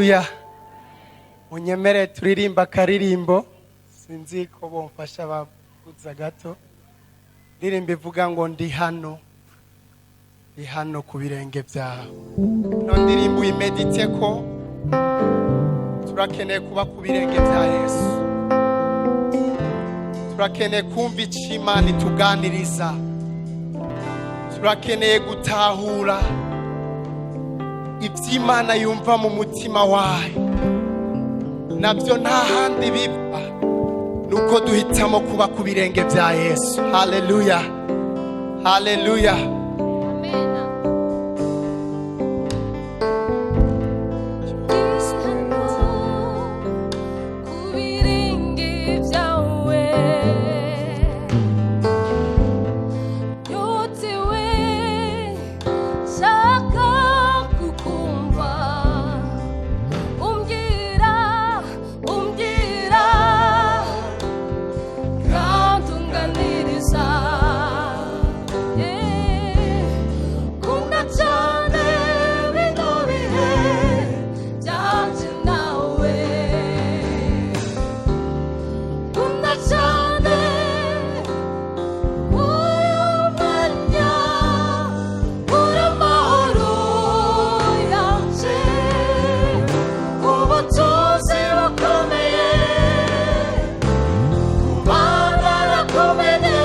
Haleluya! Munyemere turirimba akaririmbo. Sinzi ko bomfasha bavuza gato. Indirimbo ivuga ngo "Ndi hano, ndi hano ku birenge byawe". Ino ndirimbo uyimedite ko turakeneye kuba ku birenge bya Yesu. Turakeneye kumva icyo Imana ituganiriza. Turakeneye gutahura iby'Imana yumva mu mutima wayo. Nabyo nta handi biva, nuko duhitamo kuba ku birenge bya Yesu. Haleluya, haleluya! Ku birenge byawe nyotewe, nshaka kukumva umbwira, umbwira kandi unganiriza. Kunda cyane bino bihe byanje nawe. Kunda cyane uyu mwanya, uri amahoro yanje, ubutunzi bukomeye, kubana narakomeye,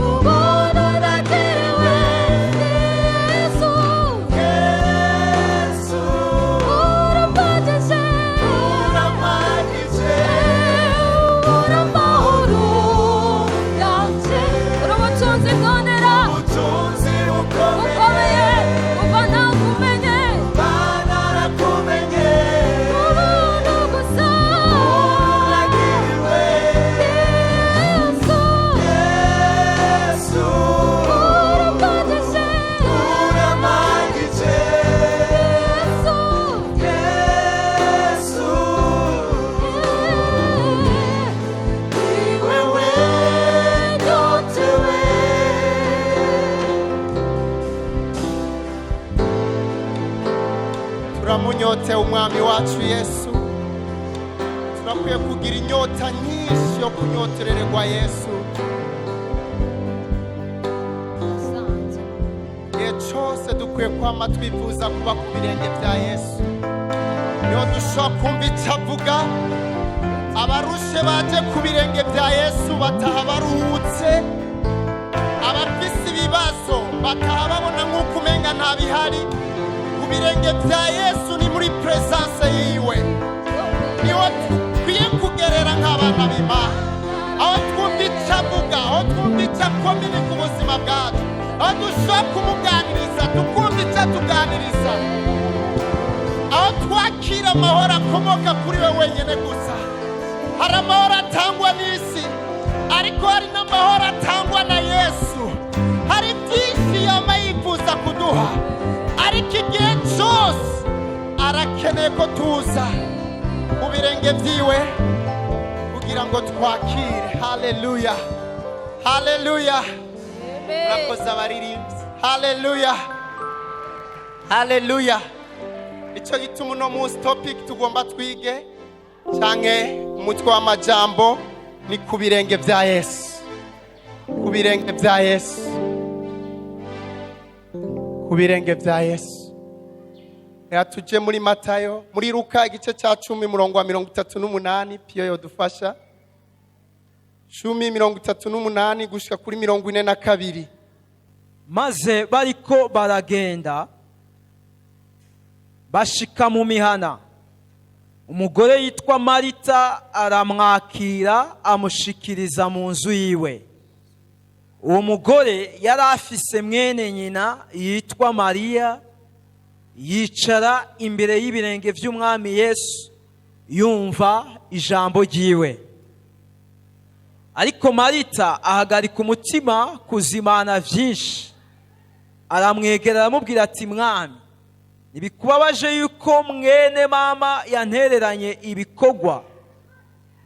ubuntu nagiriwe. Yesu, Yesu, urampagije, urampagije, uri amahoro yanje, uri ubutunzi bwonera, ubutunzi bukomeye. Kuva nakumenye, narakumenye, ubuntu gusa nagiriwe. Yesu, Yesu, urampagije, urampagije, Yesu, Yesu, ni wewe nyotewe. Turamunyotewe Umwami wacu Yesu. Turakwiye kugira inyota nyinshi yo kunyoterererwa Yesu. Igihe cyose dukwiye kwama twifuza kuba ku birenge bya Yesu. Niho dushobora kumva icyo avuga. Abarushe baje ku birenge bya Yesu bataha baruhutse. Abafise ibibazo bataha babona nk'uko umenga nta bihari. Ku birenge bya Yesu ni muri présence yiwe, niho dukwiye kugerera nk'abana b'Imana, aho twumva icyo avuga, aho twumva icyo akomeye ku buzima bwacu, aho dushobora kumuganiriza tukumva icyo atuganiriza, aho twakira amahoro akomoka kuri we wenyine gusa. Hari amahoro atangwa n'isi, ariko hari n'amahoro atangwa na Yesu. Hari byinshi yama yifuza kuduha, ariko igihe cyose arakeneye ko tuza mu birenge byiwe kugira ngo twakire. Haleluya, haleluya! Murakoze abaririmbyi. Haleluya, haleluya! Icyo gituma uno munsi topic tugomba twige canke umutwe w'amajambo ni "Ku birenge bya Yesu", ku birenge bya Yesu, ku birenge bya Yesu. Reka tuje muri Matayo, muri Luka igice cya 10, murongo wa 38. Piyo yodufasha, 10:38 gushika kuri 42. Maze bariko baragenda, bashika mu mihana, umugore yitwa Marita aramwakira, amushikiriza mu nzu yiwe. Uwo mugore yari afise mwene nyina yitwa Mariya, yicara imbere y'ibirenge by'Umwami Yesu, yumva ijambo ryiwe. Ariko Marita ahagarika umutima kuzimana byinshi. Aramwegera, aramubwira ati: "Mwami, ntibikubabaje yuko mwene mama yantereranye ibikorwa?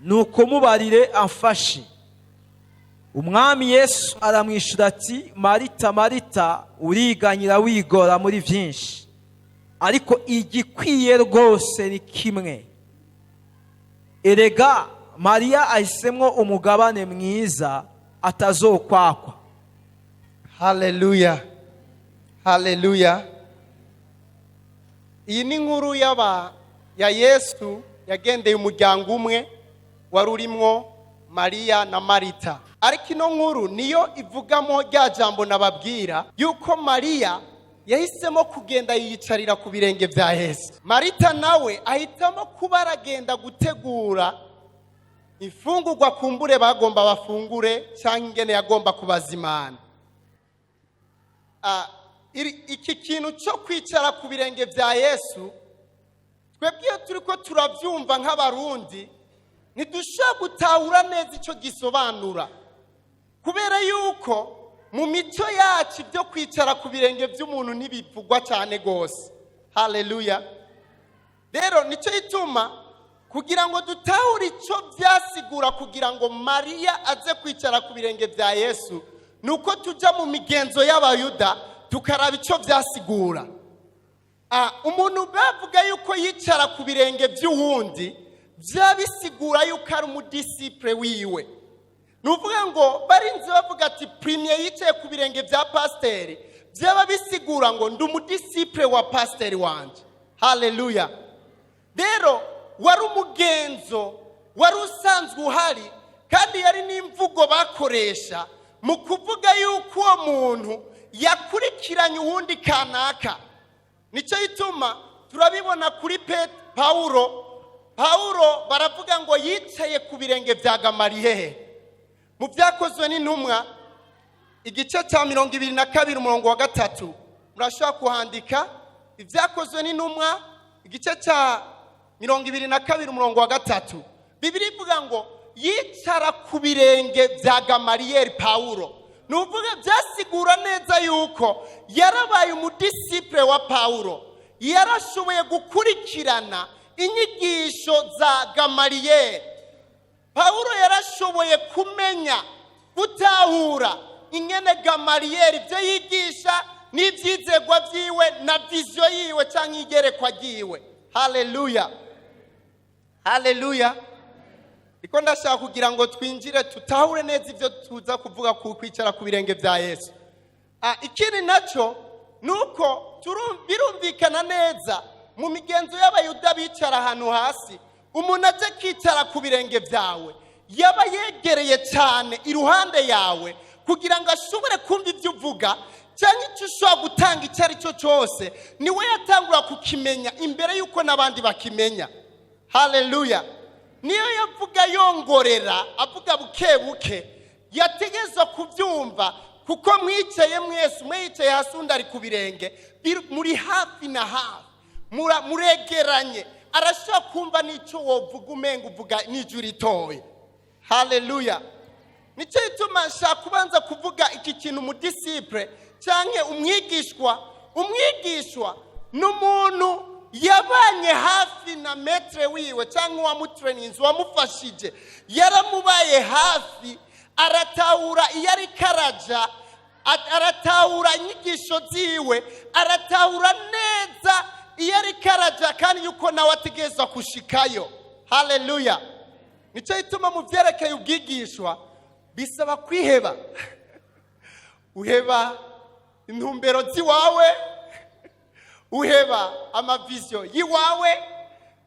Nuko mubarire amfashe." Umwami Yesu aramwishyura ati: "Marita, Marita, uriganyira wigora muri byinshi." Ariko igikwiye rwose ni kimwe. Erega Mariya ahisemwo umugabane mwiza atazokwakwa. Haleluya, haleluya! Iyi ni inkuru y'aba ya Yesu yagendeye umuryango umwe wari urimwo Mariya na Marita. Ariko ino nkuru niyo ivugamo rya jambo nababwira yuko Mariya yahisemo kugenda yiyicarira ku birenge bya Yesu, Marita nawe ahitamo kuba aragenda gutegura imfungurwa, kumbure bagomba bafungure cyangwa ingene yagomba kubazimana. Iki kintu cyo kwicara ku birenge bya Yesu, twebwe iyo turi ko turabyumva nk'Abarundi ntidushobora gutahura neza icyo gisobanura, kubera yuko mu mico yacu ibyo kwicara ku birenge by'umuntu ntibivugwa cyane rwose. Haleluya! Rero nicyo gituma kugira ngo dutahure icyo byasigura kugira ngo Mariya aze kwicara ku birenge bya Yesu, ni uko tujya mu migenzo y'Abayuda tukaraba icyo byasigura. Umuntu bavuga yuko yicara ku birenge by'uwundi, byaba bisigura yuko ari umudisciple wiwe. Ni ukuvuga ngo barinze bavuga ati premier yicaye ku birenge bya pasiteri, byaba bisigura ngo ndi umudisciple wa pasiteri wanjye. Haleluya! Rero wari umugenzo wari usanzwe uhari, kandi yari n'imvugo bakoresha mu kuvuga yuko uwo muntu yakurikiranye uwundi kanaka. Nicyo gituma turabibona kuri Pawulo. Pawulo baravuga ngo yicaye ku birenge bya Gamariyeri. Mu Byakozwe n'Intumwa, igice cya 22, umurongo wa 3, murashobora kuhandika. Ibyakozwe n'Intumwa, igice cya 22, umurongo wa 3, Bibiliya ivuga ngo yicara ku birenge bya Gamariyeri Pawulo. Ni ukuvuga byasigura neza yuko yarabaye umudisciple wa Pawulo, yarashoboye gukurikirana inyigisho za Gamariyeri. Pawulo yarashoboye kumenya, gutahura ingene Gamariyeri ibyo yigisha n'ibyizegwa byiwe na vision yiwe cyangwa igerekwa ryiwe. Haleluya, haleluya! Niko ndashaka kugira ngo twinjire tutahure neza ibyo tuza kuvuga ku kwicara ku birenge bya Yesu. Ikindi nacyo ni uko birumvikana neza mu migenzo y'Abayuda bicara ahantu hasi. Umuntu ajya akicara ku birenge byawe, yaba yegereye cyane iruhande yawe kugira ngo ashobore kumva ibyo uvuga cyangwa icyo ushobora gutanga icyo ari cyo cyose. Niwe yatangura kukimenya imbere y'uko n'abandi bakimenya. Haleluya! Niyo yavuga yongorera, avuga buke buke, yategezwa kubyumva kuko mwicaye mwese, umwe yicaye hasi undi ari ku birenge, muri hafi na hafi, muregeranye, arashobora kumva n'icyo wovuga umenga uvuga n'ijwi ritoya. Haleluya! Nicyo gituma nshaka kubanza kuvuga iki kintu, umudisciple cyangwa umwigishwa. Umwigishwa ni umuntu yabanye hafi na maître wiwe cyangwa uwamutureninze, uwamufashije, yaramubaye hafi, aratahura iyo ariko araja, aratahura inyigisho ziwe, aratahura neza iyo ariko araja kandi yuko nawe ategerezwa gushikayo. Haleluya! Nicyo gituma mu byerekeye ubwigishwa bisaba kwiheba, uheba intumbero z'iwawe, uheba amavision y'iwawe,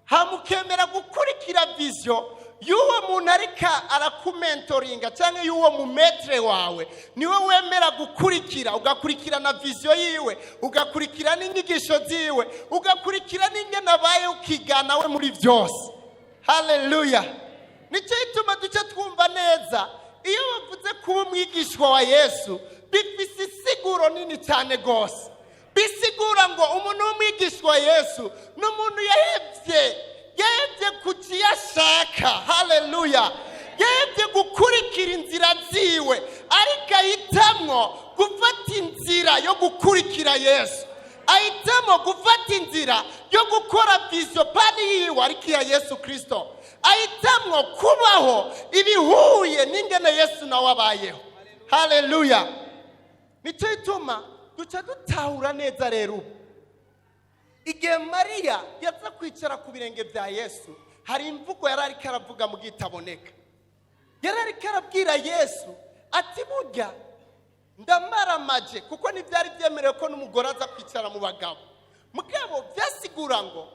hama ukemera gukurikira vision y'uwo muntu ariko arakumentoringa cyangwa y'uwo mu maître wawe. Niwe wemera gukurikira, ugakurikirana vision yiwe, ugakurikira n'inyigisho ziwe, ugakurikira n'ingene abaye, ukigana we muri byose. Haleluya! Nicyo gituma duce twumva neza iyo bavuze kuba umwigishwa wa Yesu bifise isiguro nini cyane rwose. Bisigura ngo umuntu w'umwigishwa wa Yesu ni umuntu yahebye kukiyashaka. Haleluya! Yahebye gukurikira inzira ziwe, ariko ahitamwo gufata inzira yo gukurikira Yesu, ahitamo gufata inzira yo gukora vision pani yiwe ariko iya Yesu Kirisito, ahitamwo kubaho ibihuye n'ingene Yesu nawe abayeho. Haleluya! Nicyo gituma duca dutahura neza rero ubu. Igihe Mariya yaza kwicara ku birenge bya Yesu, hari imvugo yari ariko aravuga mu gitaboneka. Yari ariko arabwira Yesu ati: "Burya ndamaramaje," kuko ntibyari byemerewe ko n'umugore aza kwicara mu bagabo. Mugabo byasigura ngo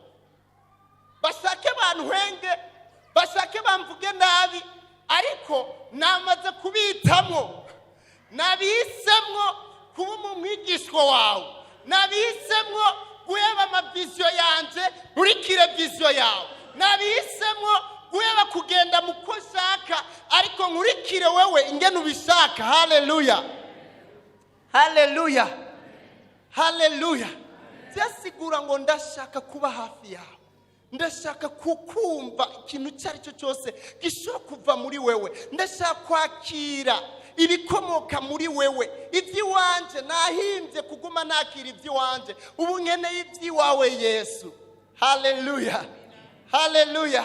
bashake bantwenge, bashake bamvuge nabi, ariko namaze kubitamwo, nabihisemwo kuba umwigishwa wawe, nabihisemwo guheba ama vision yanje nkurikire vision yawe, nabihisemwo guheba kugenda mu ko nshaka, ariko nkurikire wewe ingene ubishaka. Haleluya, haleluya, haleluya! Byasigura ngo ndashaka kuba hafi yawe, ndashaka kukumva ikintu icyo ari cyo cyose gishobora kuva muri wewe, ndashaka kwakira ibikomoka muri wewe. Iby'iwanje nahimbye kuguma nakira iby'iwanje, ubu nkeneye iby'iwawe, Yesu. Haleluya, haleluya!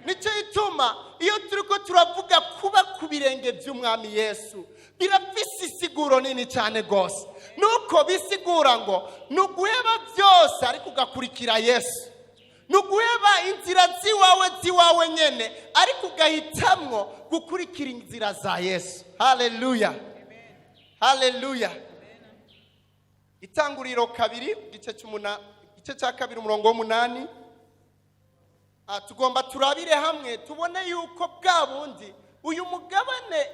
Nicyo gituma iyo turi ko turavuga kuba ku birenge by'Umwami Yesu, birafise isiguro nini cyane rwose. Nuko bisigura ngo ni uguheba byose ariko ugakurikira Yesu, ni uguheba inzira ziwawe nyene, ariko ugahitamwo gukurikira inzira za Yesu. Haleluya, haleluya! Itanguriro 2, igice cya 2, umurongo w'8. Tugomba turabire hamwe tubone yuko bwa bundi uyu mugabane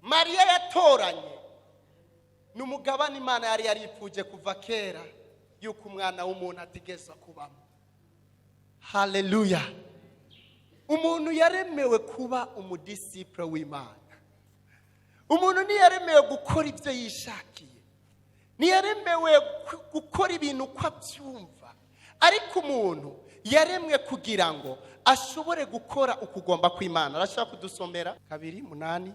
Mariya yatoranye ni umugabane Imana yari yarifuje kuva kera yuko umwana w'umuntu ategezwa kubamo. Haleluya! Umuntu yaremewe kuba umu disciple w'Imana. Umuntu ntiyaremewe gukora ibyo yishakiye, ntiyaremewe gukora ibintu uko abyumva, ariko umuntu yaremwe kugira ngo ashobore gukora ukugomba kw'Imana. Arashobora kudusomera 2:8,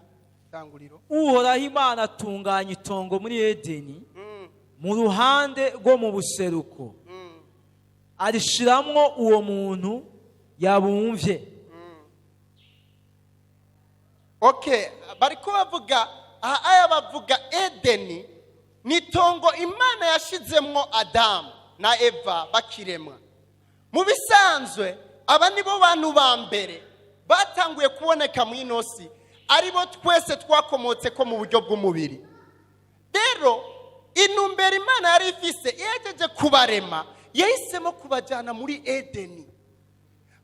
Itanguriro. Uhoraho Imana atunganya itongo muri Edeni mu ruhande rwo mu buseruko, arishiramwo uwo muntu yabumvye. Okay, bariko bavuga aha, aya bavuga Edeni ni itongo Imana yashizemwo Adamu na Eva bakiremwa. Mu bisanzwe aba nibo bantu ba mbere batanguye kuboneka mu inosi, aribo twese twakomotse ko mu buryo bw'umubiri. Rero intumbero Imana yari ifise ihejeje kubarema, yahisemo kubajyana muri Edeni.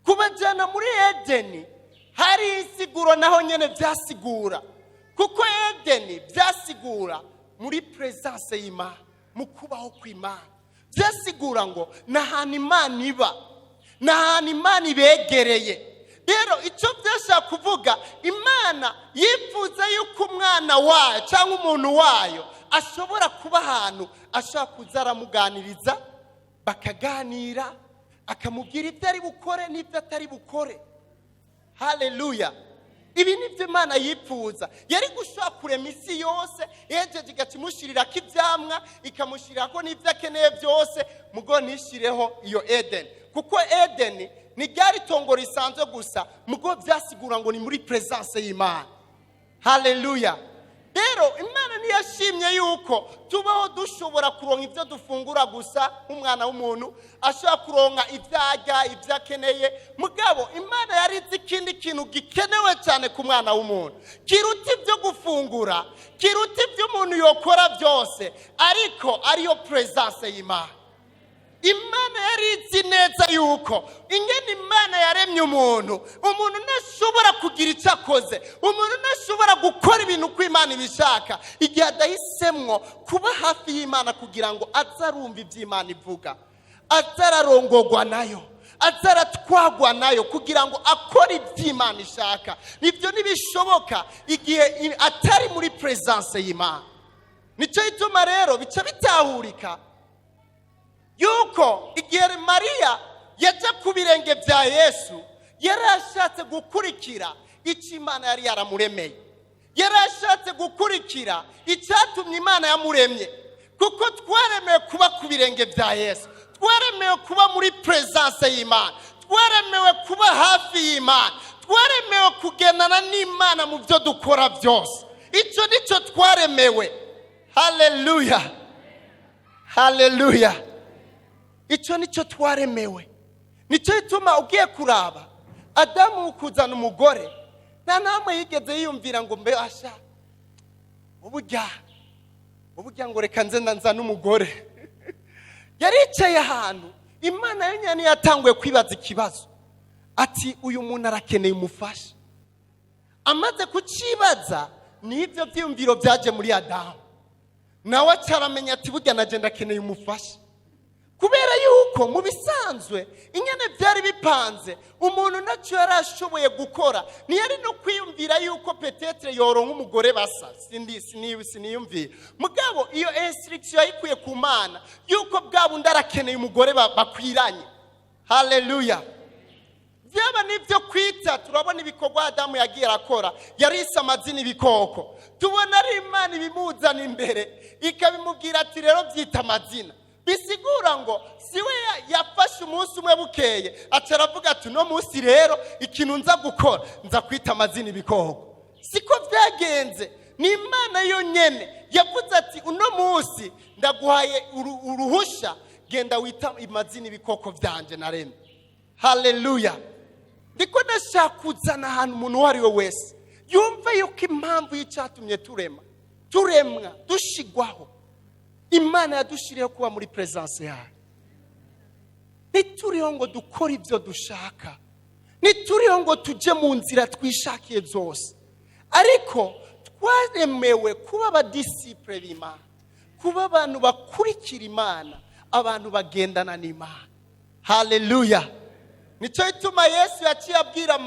Kubajyana muri Edeni hari insiguro naho nyine byasigura, kuko Edeni byasigura muri présence y'Imana, mu kubaho kw'Imana. Byasigura ngo ni ahantu Imana iba, ni ahantu Imana ibegereye. Rero icyo byashaka kuvuga, Imana yifuza yuko umwana wayo cyangwa umuntu wayo ashobora kuba ahantu ashobora kuza aramuganiriza, bakaganira, akamubwira ibyo ari bukore n'ibyo atari bukore. Haleluya! Ibi ni byo Imana yifuza. Yari gushobora kurema isi yose, ihejeje igaca imushirirako ibyamwa, ikamushyiriraho n'ibyo akeneye byose, mugo ntishireho iyo Edeni, kuko Edeni ni ryari itongo risanzwe gusa, mugo byasigura ngo ni muri présence y'Imana. Haleluya! Rero Imana ntiyashimye yuko tubaho dushobora kuronka ibyo dufungura gusa, nk'umwana w'umuntu ashobora kuronka ibyo arya, ibyo akeneye. Mugabo Imana yari izi ikindi kintu gikenewe cyane ku mwana w'umuntu kiruta ibyo gufungura, kiruta ibyo umuntu yokora byose, ariko ariyo présence y'Imana. Imana yari izi neza yuko ingene Imana yaremye umuntu, umuntu ntashobora kugira icyo akoze, umuntu ntashobora gukora ibintu uko Imana ibishaka igihe adahisemwo kuba hafi y'Imana, kugira ngo aze arumva ibyo Imana ivuga, aze ararongorwa nayo, aze aratwagwa nayo, kugira ngo akore ibyo Imana ishaka. Nibyo ntibishoboka igihe atari muri présence y'Imana. Nicyo gituma rero bica bitahurika yuko igihe Mariya yajya ku birenge bya Yesu, yari ashatse gukurikira icyo Imana yari yaramuremeye, yari ashatse gukurikira icyatumye Imana yamuremye, kuko twaremewe kuba ku birenge bya Yesu, twaremewe kuba muri présence y'Imana, twaremewe kuba hafi y'Imana, twaremewe kugendana n'Imana mu byo dukora byose. Icyo nicyo twaremewe. Haleluya, haleluya! Icyo nicyo twaremewe. Nicyo gituma ugiye kuraba Adamu mu kuzana umugore, nta namwe yigeze yiyumvira ngo mbe asha uburya ngo reka nze nzane umugore. Yaricaye ahantu, Imana yonyine yatanguye kwibaza ikibazo ati: "Uyu muntu arakeneye umufasha." Amaze kucibaza, n'ibyo byiyumviro byaje muri Adamu, nawe acaramenya ati: "Burya na ndakeneye umufasha." Kubera yuko mu bisanzwe inyana byari bipanze, umuntu nacyo yari ashoboye gukora, ntiyari no kwiyumvira yuko peut-être yoronka umugore basa. Siniyumvira mugabo iyo instruction yayikuye ku Mana, yuko bwa bundi arakeneye umugore bakwiranye. Haleluya! Byaba n'ibyo kwita, turabona ibikorwa Adamu yagiye arakora, yarise amazina ibikoko. Tubona ari Imana ibimuzana imbere, ikabimubwira ati: "Rero byita amazina." Bisigura ngo si we yafashe umunsi umwe bukeye aca aravuga ati: "Uno munsi rero ikintu nza gukora, nza kwita amazina ibikoko." Siko byagenze. Ni Imana yonyine yavuze ati: "Uno munsi ndaguhaye uruhusha, genda wita amazina ibikoko byanje naremye." Haleluya! Ndiko ndashaka kuzana ahantu umuntu uwo ari we wese yumva yuko impamvu y'icyatumye turema, turemwa, dushigwaho, Imana yadushiriyeho kuba muri présence yayo. Ntituriho ngo dukore ibyo dushaka, ntituriho ngo tujye mu nzira twishakiye zose, ariko twaremewe kuba aba disciples b'Imana, kuba abantu bakurikira Imana, abantu bagendana n'Imana. Haleluya! Nicyo gituma Yesu yaciye abwira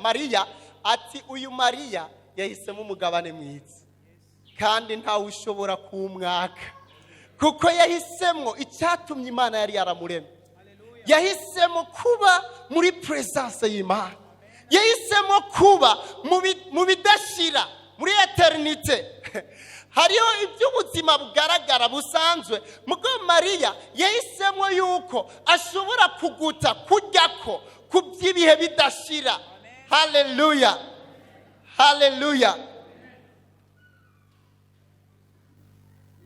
Mariya ati: "Uyu Mariya yahisemo umugabane mwiza, kandi ntawe ushobora kuwumwaka, kuko yahisemo icyatumye Imana yari yaramuremye. Yahisemo kuba muri présence y'Imana, yahisemo kuba mu bidashira, muri éternité." Hariho iby'ubuzima bugaragara busanzwe, mugo Mariya yahisemo yuko ashobora kuguta kurya ko ku by'ibihe bidashira. Haleluya, haleluya!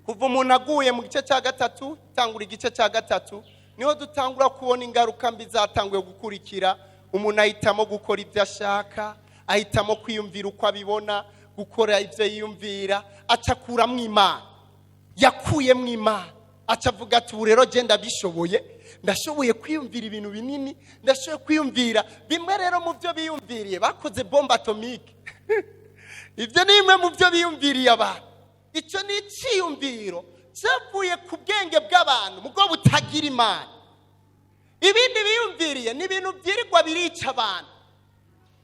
Kuva umuntu aguye mu gice cya gatatu, tangura igice cya gatatu, niho dutangura kubona ingaruka mbi zatanguye gukurikira. Umuntu ahitamo gukora ibyo ashaka, ahitamo kwiyumvira uko abibona, gukora ibyo yiyumvira, acakuramo Imana. Yakuyemo Imana, aca avuga ati: "Ubu rero genda bishoboye, ndashoboye kwiyumvira ibintu binini, ndashoboye kwiyumvira bimwe." Rero mu byo biyumviriye, bakoze bombe atomique. Ibyo ni bimwe mu byo biyumviriye abantu. Icyo ni icyiyumviro cyavuye ku bwenge bw'abantu mu bwo butagira Imana. Ibindi biyumviriye ni ibintu byirirwa birica abantu.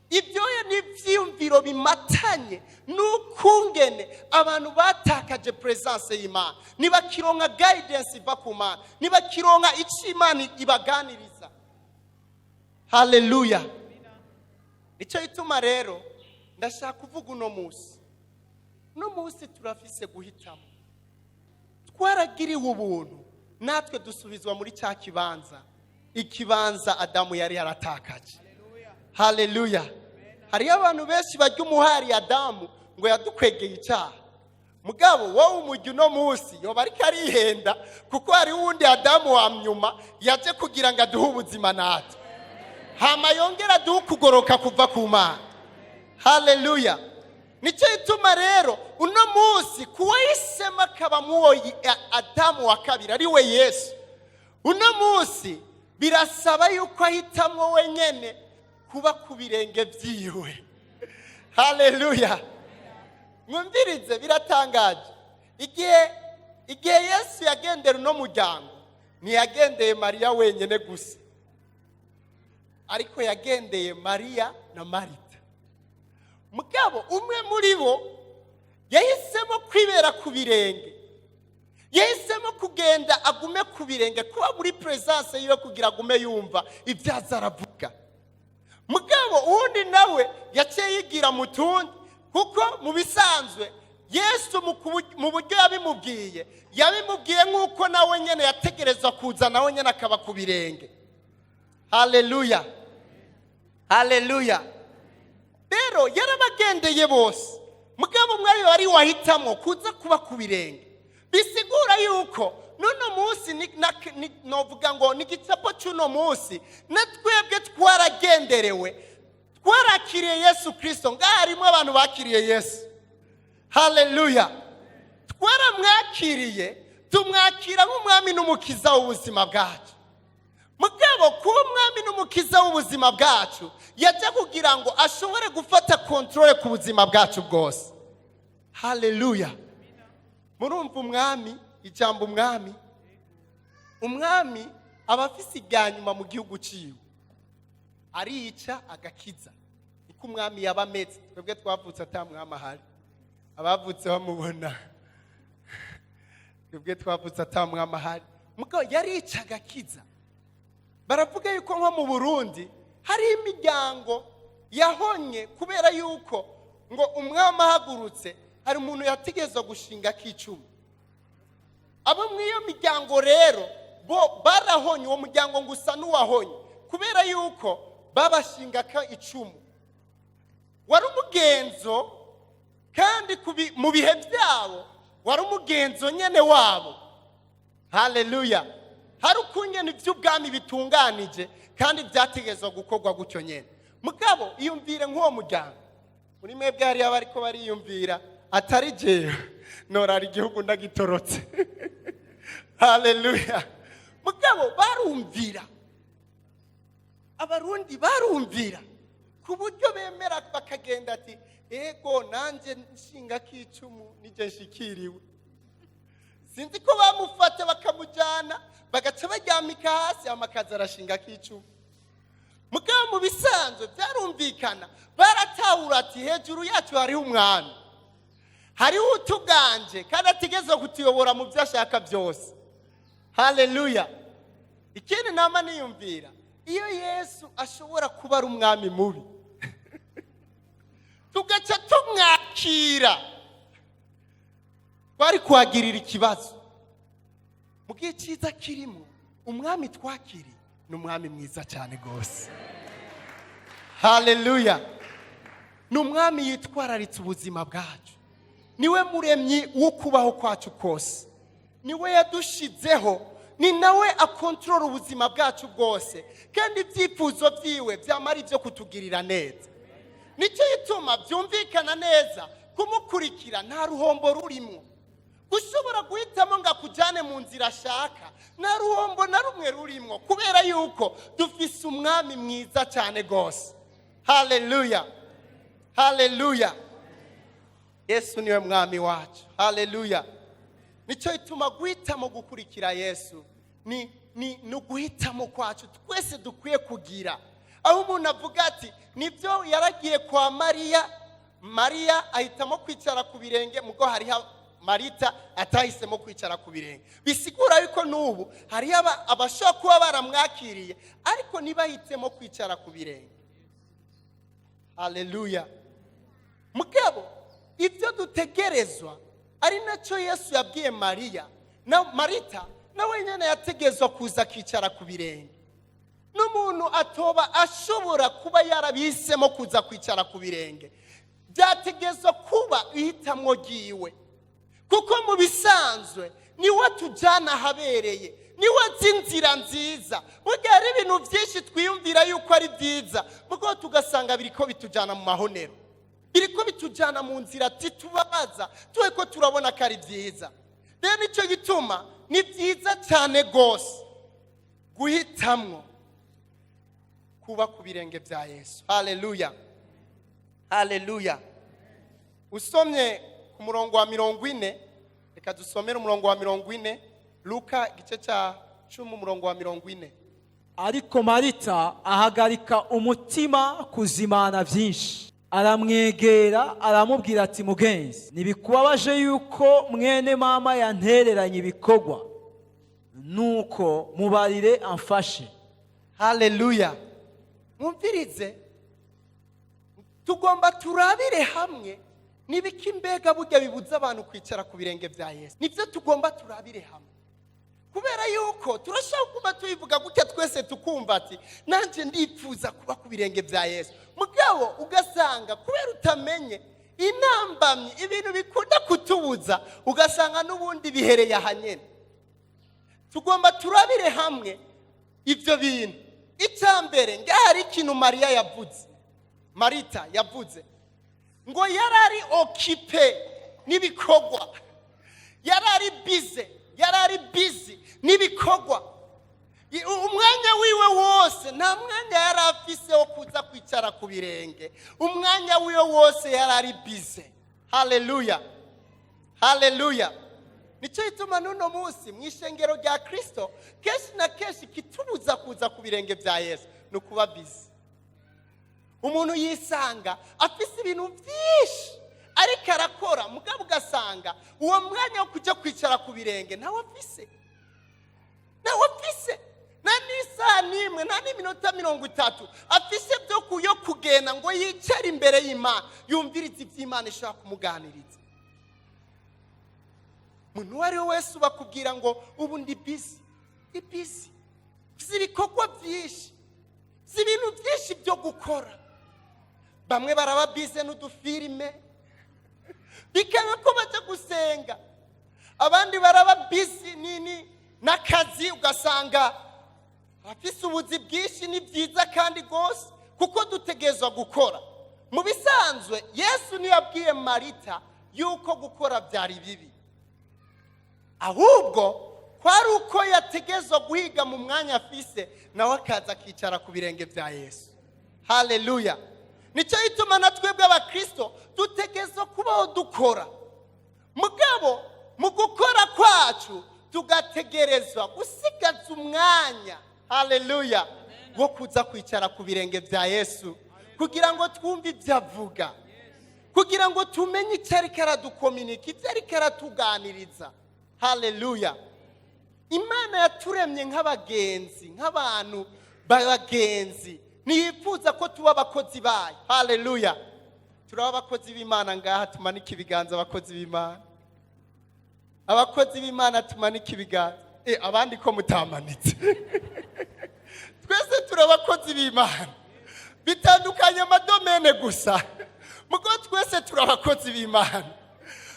Ibyo ni ibyiyumviro bimatanye n'ukungene abantu batakaje présence y'Imana, ntibakironka guidance iva ku Mana, ntibakironka icyo Imana ibaganiriza. Haleluya! Nicyo gituma rero ndashaka kuvuga uno munsi. Uno munsi turafise guhitamo. Twaragiriwe ubuntu, natwe dusubizwa muri cya kibanza, ikibanza Adamu yari yaratakaje. Haleluya! Hariyo abantu benshi barya umuhari Adamu ngo yadukwegeye icyaha. Mugabo wowe umujyi uno munsi yoba ariko arihenda, kuko hari uwundi Adamu wa nyuma yaje kugira ngo aduhe ubuzima natwe, hama yongera aduhe ukugoroka kuva ku Mana. Haleluya! Nicyo gituma rero uno munsi kuwahisemo akaba muwo Adamu wa kabiri, ari we Yesu, uno munsi birasaba yuko ahitamwo wenyine kuba ku birenge byiwe. Haleluya! Mwumvirize, biratangaje. Igihe Yesu yagendera uno muryango, ntiyagendeye Mariya wenyine gusa, ariko yagendeye Mariya na Marita. Mugabo umwe muri bo yahisemo kwibera ku birenge, yahisemo kugenda agume ku birenge, kuba muri présence yiwe, kugira agume yumva ibyo aza aravuga. Mugabo uwundi nawe yaciye yigira mu tundi, kuko mu bisanzwe Yesu mu buryo yabimubwiye, yabimubwiye nk'uko nawe nyine yategerezwa kuza, nawe nyine akaba ku birenge. Haleluya, haleluya! Rero yarabagendeye bose, mugabo umwe wari wahitamo kuza kuba ku birenge. Bisigura yuko N'uno munsi novuga ngo ni igicapo cy'uno munsi. Na twebwe twaragenderewe, twarakiriye Yesu Kirisito. Ngaha harimo abantu bakiriye Yesu. Haleluya! Twaramwakiriye, tumwakira nk'umwami n'umukiza w'ubuzima bwacu. Mugabo kuba umwami n'umukiza w'ubuzima bwacu, yajya kugira ngo ashobore gufata contrôle ku buzima bwacu bwose. Haleluya! Murumva umwami, ijambo umwami, umwami aba afise irya nyuma mu gihugu ciwe, arica agakiza. Niko umwami yaba ameze. Twebwe twavutse ata mwami ahari, abavutse bamubona. Twebwe twavutse ata mwami ahari, mugabo yarica agakiza. Baravuga yuko nko mu Burundi hari imiryango yahonye kubera yuko ngo umwami ahagurutse hari umuntu yategerezwa gushinga k'icumi. Abo muri iyo miryango rero bo barahonye. Uwo muryango ngo usa n'uwahonye kubera yuko babashinga ka icumu. Wari umugenzo, kandi mu bihe byabo wari umugenzo nyene wabo. Haleluya! Hari ukungene iby'ubwami bitunganije kandi byategerezwa gukorwa gutyo nyene. Mugabo iyumvire nk'uwo muryango. Muri mwebwe hariyo abariko bariyumvira atari jewe norara igihugu ndagitorotse. Haleluya! Mugabo barumvira, Abarundi barumvira ku buryo bemera bakagenda ati: "Ego, nanjye nshinga k'icumu nijye nshikiriwe." Sinzi ko bamufata bakamujyana, bagaca baryamika hasi, amakazi arashinga k'icumu. Mugabo mu bisanzwe byarumvikana, baratahura ati: "Hejuru yacu hariho umwami, hariho utuganje kandi ategezwa kutuyobora mu byo ashaka byose." Haleluya! Ikindi nama niyumvira, iyo Yesu ashobora kuba ari umwami mubi tugaca tumwakira, twari kuhagirira ikibazo. Mu gihe cyiza kirimo, umwami twakiriye ni umwami mwiza cyane rwose. Haleluya! Ni umwami yitwararitse ubuzima bwacu, niwe muremyi wo kubaho kwacu kose, niwe yadushizeho, ni nawe akontorora ubuzima bwacu bwose, kandi ibyifuzo byiwe byamara ibyo kutugirira neza. Nicyo gituma byumvikana neza, kumukurikira nta ruhombo rurimo. Gushobora guhitamo ngo akujyane mu nzira ashaka, nta ruhombo na rumwe rurimo, kubera yuko dufise umwami mwiza cyane rwose. Haleluya, haleluya! Yesu niwe mwami wacu. Haleluya! Nicyo gituma guhitamo gukurikira Yesu ni uguhitamo kwacu twese dukwiye kugira. Aho umuntu avuga ati: "Nibyo, yaragiye kwa Mariya, Mariya ahitamo kwicara ku birenge, mugo hariho Marita atahisemo kwicara ku birenge." Bisigura yuko n'ubu hariho abashobora kuba baramwakiriye ariko ntibahitemo kwicara ku birenge. Haleluya! Mugabo ibyo dutegerezwa, ari nacyo Yesu yabwiye Mariya na Marita, nawe nyine yategerezwa kuza akicara ku birenge. N'umuntu atoba ashobora kuba yarabihisemo kuza kwicara ku birenge, byategerezwa kuba ihitamwo ryiwe, kuko mu bisanzwe niwe tujyana ahabereye, niwe azi inzira nziza. Burya hari ibintu byinshi twiyumvira yuko ari byiza, kuko tugasanga biriko bitujyana mu mahonero, biriko bitujyana mu nzira titubabaza, tuwe ko turabona ko ari byiza. Rero nicyo gituma ni byiza cyane rwose guhitamwo kuba ku birenge bya Yesu. Haleluya, haleluya! Usomye ku murongo wa 40, reka dusomere umurongo wa 40, Luka igice cya 10, umurongo wa 40. Ariko Marita ahagarika umutima kuzimana byinshi, aramwegera aramubwira ati: "Mugenzi, ntibikubabaje yuko mwene mama yantereranye ibikorwa? Nuko mubarire amfashe." Haleluya! Mwumvirize, tugomba turabire hamwe nibiki mbega burya bibuza abantu kwicara ku birenge bya Yesu. Nibyo tugomba turabire hamwe, kubera yuko turashobora kuba tubivuga gutya twese tukumva ati: "Nanjye ndipfuza kuba ku birenge bya Yesu." Mugabo ugasanga kubera utamenye intambamyi, ibintu bikunda kutubuza, ugasanga n'ubundi bihereye aha nyine. Tugomba turabire hamwe ibyo bintu. Icya mbere, ngaha hari ikintu Mariya yavuze, Marita yavuze ngo yari ari occupé n'ibikorwa, yari ari busy, yari ari busy n'ibikorwa. Umwanya wiwe wose, nta mwanya yari afise wo kuza kwicara ku birenge. Umwanya wiwe wose yari ari busy. Haleluya, haleluya! Nicyo gituma n'uno munsi mu ishengero rya Kirisito, kenshi na kenshi kitubuza kuza ku birenge bya Yesu ni ukuba busy. Umuntu yisanga afise ibintu byinshi ariko arakora, mugabo ugasanga uwo mwanya wo kujya kwicara ku birenge ntawe afise, ntawe afise, nta n'isaha n'imwe, nta n'iminota 30 afise byo yo kugenda ngo yicare imbere y'Imana, yumvirize iby'Imana ishaka kumuganiriza. Umuntu uwo ari we wese ubakubwira ngo ubu ndi busy, ndi busy, si ibikorwa byinshi, si ibintu byinshi byo gukora. Bamwe baraba busy n'udufilime, bikaba ko bajya gusenga. Abandi baraba busy nini n'akazi, ugasanga abafise ubuzi bwinshi. Ni byiza kandi rwose, kuko dutegerezwa gukora. Mu bisanzwe, Yesu niyo yabwiye Marita yuko gukora byari bibi, ahubwo kwari uko yategezwa guhiga mu mwanya afise, nawe akaza akicara ku birenge bya Yesu. Haleluya! Nicyo gituma na twebwe abakristo dutegerezwa kubaho dukora, mugabo mu gukora kwacu tugategerezwa gusigaza umwanya, haleluya, wo kuza kwicara ku birenge bya Yesu, kugira ngo twumve ibyo avuga, kugira ngo tumenye icyo ariko aradukominika, ibyo ariko aratuganiriza. Haleluya! Imana yaturemye nk'abagenzi, nk'abantu b'abagenzi. Ntiyifuza ko tuba abakozi bayo. Haleluya! Turaba abakozi b'Imana ngaha? Tumanike ibiganza, abakozi b'Imana, abakozi b'Imana, tumanike ibiganza. Abandi ko mutamanitse? Twese turi abakozi b'Imana, bitandukanye amadomaine gusa, mugo twese turi abakozi b'Imana.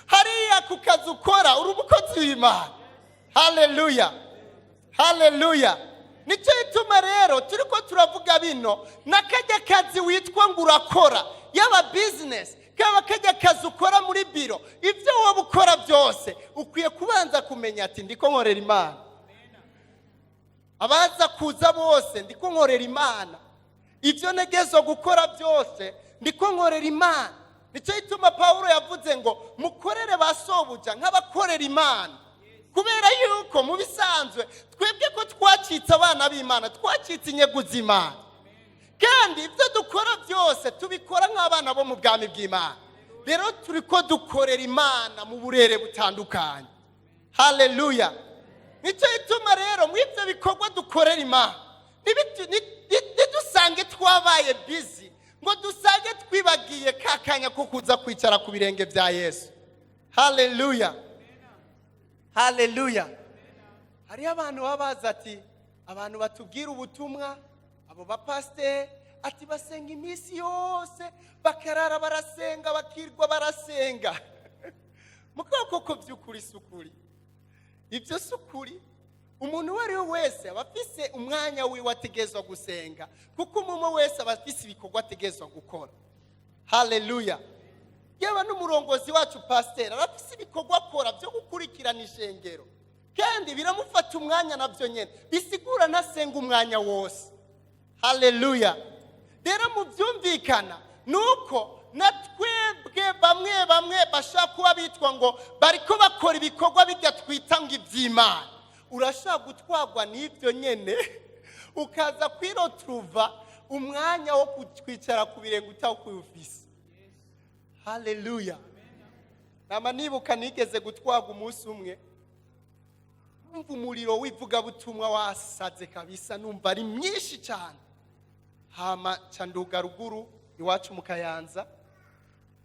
Hariya ku kazi ukora uri umukozi w'Imana. Haleluya, haleluya! Nicyo gituma rero turi ko turavuga bino, n'akajya kazi witwa ngo urakora, yaba business, kaba kajya kazi ukora muri biro, ibyo wowe ukora byose, ukwiye kubanza kumenya ati: "Ndiko nkorera Imana." Abaza kuza bose, ndiko nkorera Imana. Ibyo ntegezo gukora byose, ndiko nkorera Imana. Nicyo gituma Pawulo yavuze ngo mukorere ba sobuja nk'abakorera Imana, kubera yuko mu bisanzwe twebwe ko twacitse abana b'Imana, twacitse inyegu z'Imana, kandi ibyo dukora byose tubikora nk'abana bo mu bwami bw'Imana. Rero turi ko dukorera Imana mu burere butandukanye. Haleluya! Nicyo gituma rero muri ibyo bikorwa dukorera Imana, ntidusange twabaye busy ngo dusange twibagiye ka kanya ko kuza kwicara ku birenge bya Yesu. Haleluya, haleluya! Hariho abantu baba bazi ati abantu batubwira ubutumwa, abo bapasiteri, ati basenga iminsi yose, bakarara barasenga, bakirwa barasenga. Mugabo koko by'ukuri si ukuri, ibyo si ukuri. Umuntu uwo ari we wese aba afise umwanya wiwe ategerezwa gusenga, kuko umwe wese aba afise ibikorwa ategerezwa gukora. Haleluya! Yaba n'umurongozi wacu pasiteri, arafise ibikorwa akora byo gukurikirana ishengero, kandi biramufata umwanya nabyo nyine, bisigura ntasenga umwanya wose. Haleluya! Rero mu byumvikana ni uko na twebwe bamwe bamwe bashaka kuba bitwa ngo bariko bakora ibikorwa bijya twita ngo iby'Imana, urashaka gutwarwa n'ibyo nyine, ukaza kwiroturuva umwanya wo kwicara ku birenge utawufise. Haleluya! Nama nibuka nigeze gutwarwa umunsi umwe, numva umuriro w'ivugabutumwa wasaze kabisa, numva ari mwinshi cyane. Hama ca nduga ruguru iwacu mu Kayanza,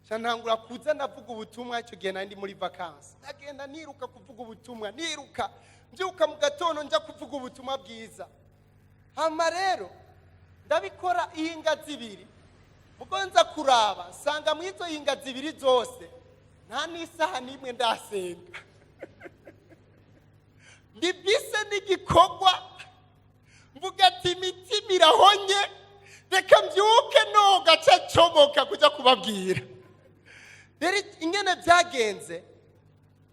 ca ntangura kuza ndavuga ubutumwa. Icyo gihe nari ndi muri vacances, ndagenda niruka kuvuga ubutumwa, niruka mbyuka mu gatondo njya kuvuga ubutumwa bwiza. Hama rero ndabikora ihinga 2, ubwo nza kuraba nsanga mu izo hinga 2 zose nta n'isaha n'imwe ndasenga. Ndi busy n'igikorwa, mvuga ati imitima irahonye, reka mbyuke noga ca comoka kujya kubabwira. Rero ingene byagenze,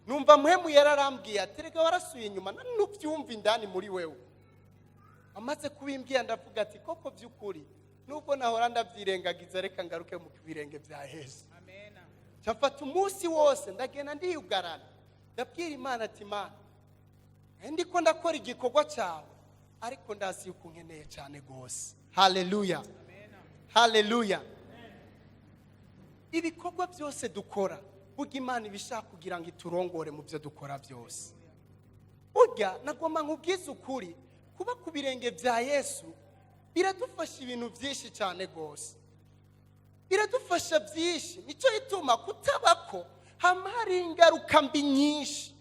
numva Mpwemu yararambwiye ati: "Reka, warasuye inyuma, nubyumva indani muri wewe." Amaze kubimbwira, ndavuga ati: "Koko by'ukuri, nubwo nahora ndabyirengagiza, reka ngaruke mu birenge bya Yesu." Mfata umunsi wose, ndagenda ndiyugarana, ndabwira Imana ati: "Imana, ndiko ndakora igikorwa cyawe, ariko ndazi yuko nkeneye cyane rwose." Haleluya, haleluya! Ibikorwa byose dukora, burya Imana iba ishaka kugira ngo iturongore mu byo dukora byose. Burya nagomba nkubwize ukuri, kuba ku birenge bya Yesu biradufasha ibintu byinshi cyane rwose, biradufasha byinshi. Nicyo gituma kutabako hama hari ingaruka mbi nyinshi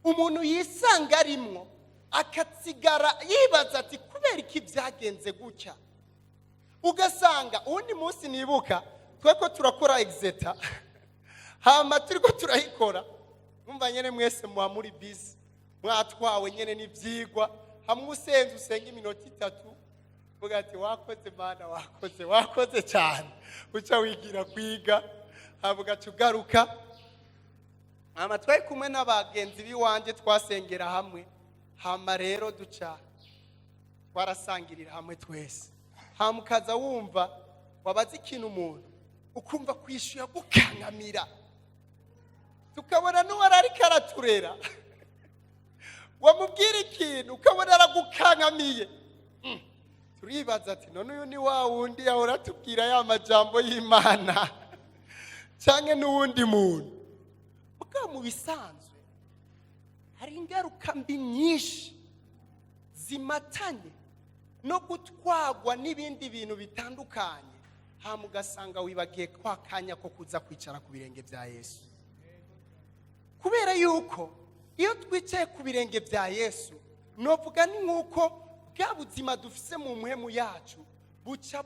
umuntu yisanga arimwo, akasigara yibaza ati: "Kubera iki byagenze gutya?" Ugasanga uwundi munsi nibuka twe ko turakora exétat, hama turi ko turayikora, mwumva nyine mwese muba muri busy, mwatwawe nyine n'ibyigwa. Hamwe usenze, usenga iminota 3, uvuga ati: "Wakoze Mana, wakoze, wakoze cyane." Uca wigira kwiga, hama ugaca ugaruka. Hama twari kumwe n'abagenzi b'iwanjye, twasengera hamwe. Hama rero duca twarasangirira hamwe twese. Hama ukaza wumva wabaza ikintu umuntu, ukumva kwishyura gukankamira, tukabona n'uwari ariko araturera, wamubwira ikintu ukabona aragukankamiye. Turibaza ati: "None uyu ni wa wundi yahora atubwira ya majambo y'Imana, cyangwa n'uwundi muntu?" Bwa mu bisanzwe hari ingaruka mbi nyinshi zimatanye no gutwagwa n'ibindi bintu bitandukanye, hama ugasanga wibagiye kwa kanya ko kuza kwicara ku birenge bya Yesu. Kubera yuko iyo twicaye ku birenge bya Yesu, novuga ni nk'uko bwa buzima dufise mu mpwemu yacu buca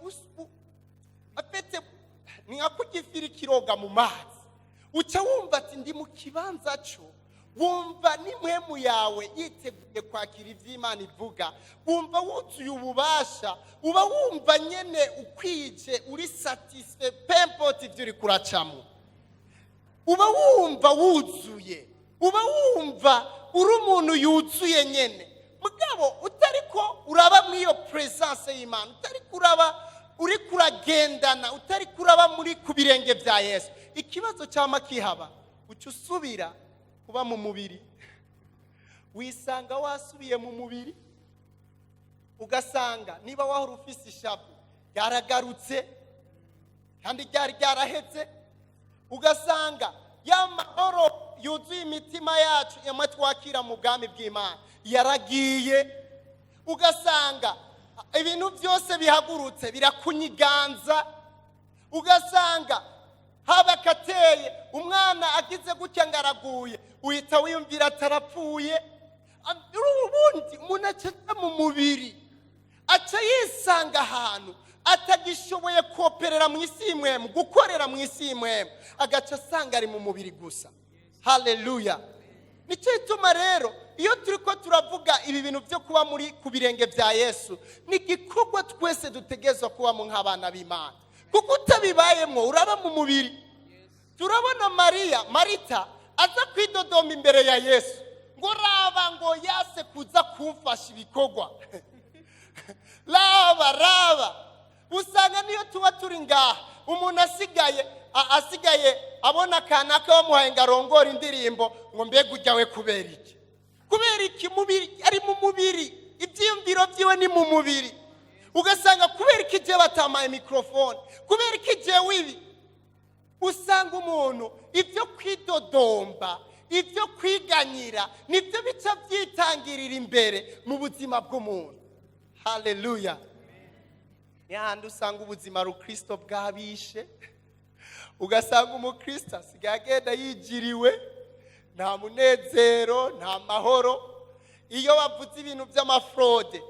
afite, ni nka kurya ifi iriko iroga mu mazi. Uca wumva ati: "Ndi mu kibanza cyo." Wumva n'impwemu yawe yiteguye kwakira iby'Imana ivuga, wumva wuzuye ububasha, uba wumva nyene ukwije, uri satisfait, peu importe ibyo uri kuracamo. Uba wumva wuzuye, uba wumva uri umuntu yuzuye nyene. Mugabo utari ko uraba muri iyo presence y'Imana, utari kuraba, uri kuragendana, utari kuraba muri ku birenge bya Yesu, ikibazo cyama kihaba, uca usubira kuba mu mubiri, wisanga wasubiye mu mubiri. Ugasanga niba wahora ufise ishavu, ryaragarutse kandi ryari ryarahetse. Ugasanga ya mahoro yuzuye imitima yacu, yamwe twakira mu bwami bw'Imana, yaragiye. Ugasanga ibintu byose bihagurutse birakunyiganza. Ugasanga haba kateye umwana agize gutya ngo araguye, uhita wiyumvira atarapfuye. Ubundi umuntu aca mu mubiri, aca yisanga ahantu atagishoboye koperera mu isi y'imwemu, gukorera mu isi y'imwemu, agaca asanga ari mu mubiri gusa. Haleluya! Nicyo gituma rero iyo turi ko turavuga ibi bintu byo kuba muri ku birenge bya Yesu, ni igikorwa twese dutegerezwa kubamo nk'abana b'Imana, kuko utabibayemo uraba mu mubiri. Turabona Mariya, Marita aza kwidodoma imbere ya Yesu ngo: "Raba," ngo, "yase kuza kumfasha ibikorwa, raba, raba." Usanga niyo tuba turi ngaha, umuntu asigaye asigaye abona akanaka bamuhaye ngo arongore indirimbo, ngo: "Mbega ujya we kubera iki?" Kubera iki? Mubiri, ari mu mubiri, ibyiyumviro byiwe ni mu mubiri. Ugasanga: "Kubera iki igihe batamaye mikorofone? Kubera iki igihe wibi?" Usanga umuntu ibyo kwidodomba, ibyo kwiganyira, nibyo bica byitangirira imbere mu buzima bw'umuntu. Haleluya! Ni hahandi usanga ubuzima rukristo bwabishe, ugasanga umukristo asigaye agenda yigiriwe, nta munezero, nta mahoro. Iyo bavuze ibintu by'ama fraude,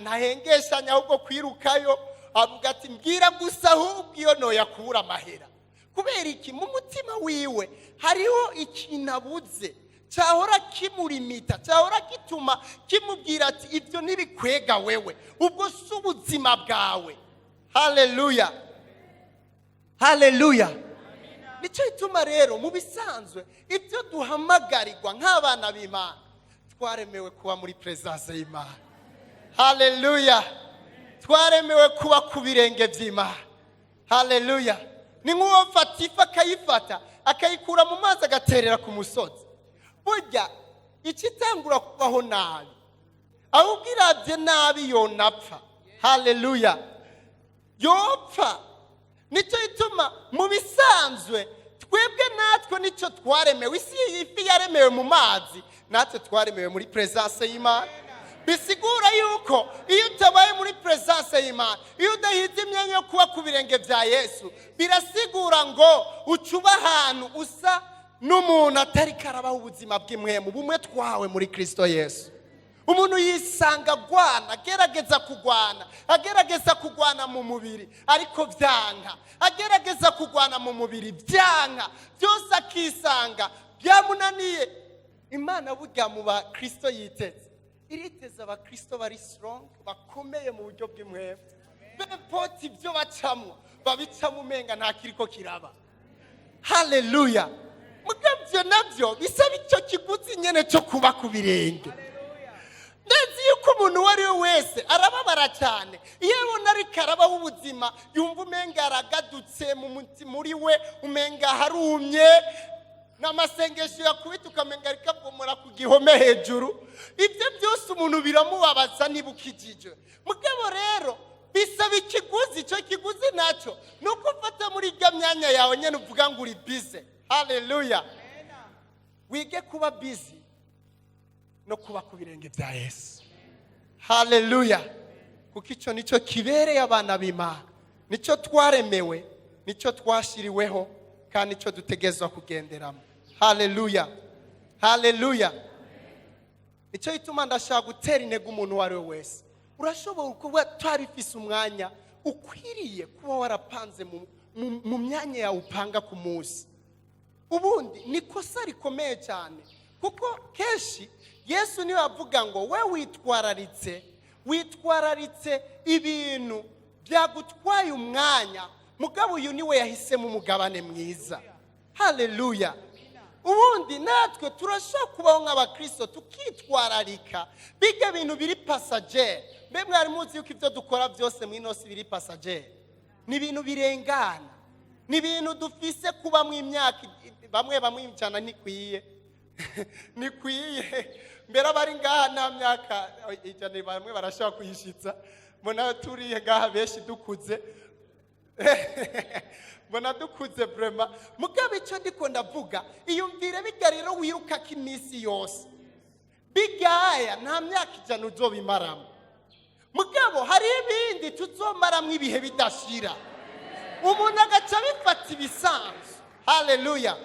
ntahengeshanya ahubwo kwirukayo, avuga ati: "Mbwira gusa ahubwo iyo noyakura amahera." Kubera iki? Mu mutima wiwe hariho ikintu abuze. Cyahora kimurimita, cyahora gituma kimubwira ati: "Ibyo ntibikwega wewe, ubwo si ubuzima bwawe." Haleluya, haleluya! Nicyo gituma rero mu bisanzwe ibyo duhamagarirwa nk'abana b'Imana, twaremewe kuba muri présence y'Imana. Haleluya! Twaremewe kuba ku birenge by'Imana. Haleluya! Ni nk'uwo mfata ifi, akayifata, akayikura mu mazi, agaterera ku musozi. Burya ikitangura kubaho nabi, ahubwo irabye nabi yonapfa. Haleluya! Yopfa. Nicyo gituma mu bisanzwe twebwe natwe nicyo twaremewe. Isi, ifi yaremewe mu mazi, natwe twaremewe muri présence y'Imana. Bisigura yuko iyo utabaye muri présence y'Imana, iyo udahize imyanya yo kuba ku birenge bya Yesu, birasigura ngo uca uba ahantu usa n'umuntu atari karabaho ubuzima bw'impwemu bumwe twahawe muri Kirisito Yesu. Umuntu yisanga agwana, agerageza kugwana, agerageza kugwana mu mubiri ariko byanka, agerageza kugwana mu mubiri byanka, byose akisanga byamunaniye. Imana burya mu bakristo yiteze, iriteze abakristo bari strong, bakomeye mu buryo bw'impwemu. Peu importe ibyo bacamo, babicamo umenga nta kiriko kiraba. Haleluya! Mugabyo nabyo bisaba icyo kiguzi nyene cyo kuba ku birenge. Ndazi yuko umuntu uwo ari we wese arababara cyane iyo abona ariko arabaho ubuzima yumva umenga aragadutse mu mutima, muri we umenga harumye, n'amasengesho yakubita ukamenga ariko avomora ku gihome hejuru. Ibyo byose umuntu biramubabaza niba ukijije. Mugabo rero bisaba ikiguzi. Icyo kiguzi nacyo ni uko ufata muri irya myanya yawe nyine uvuga ngo uri busy. Haleluya! Wige kuba busy no kuba ku birenge bya Yesu. Haleluya! Kuko icyo nicyo kibereye abana b'Imana, nicyo twaremewe, nicyo twashyiriweho, kandi nicyo dutegerezwa kugenderamo. Haleluya, haleluya! Nicyo gituma ndashaka gutera intego umuntu uwo ari we wese. Urashobora kuba utarifise umwanya ukwiriye kuba warapanze mu myanya yawe upanga ku munsi. Ubundi ni ikosa rikomeye cyane, kuko kenshi Yesu niwe avuga ngo: "We witwararitse ibintu byagutwaye umwanya, mugabo uyu niwe yahisemo umugabane mwiza." Haleluya! Ubundi natwe turashobora kubaho nk'abakristo tukitwararika biga bintu biri passager. Mbe mwari muzi yuko ibyo dukora byose mu ino si biri passager? Ni ibintu birengana, ni ibintu dufise kubamo imyaka bamwe bamwe 100 ntikwiye, ntikwiye. Mbere abari ngaha nta myaka 100 bamwe barashobora kuyishitsa. Mbona turiye ngaha benshi dukuze, mbona dukuze vraiment. Mugabo icyo ndiko ndavuga, iyumvire bijya rero wirukako iminsi yose bigaya, nta myaka 100 uzobimaramo. Mugabo hari ibindi tuzomaramo ibihe bidashira, umuntu agaca bifata ibisanzwe. Haleluya!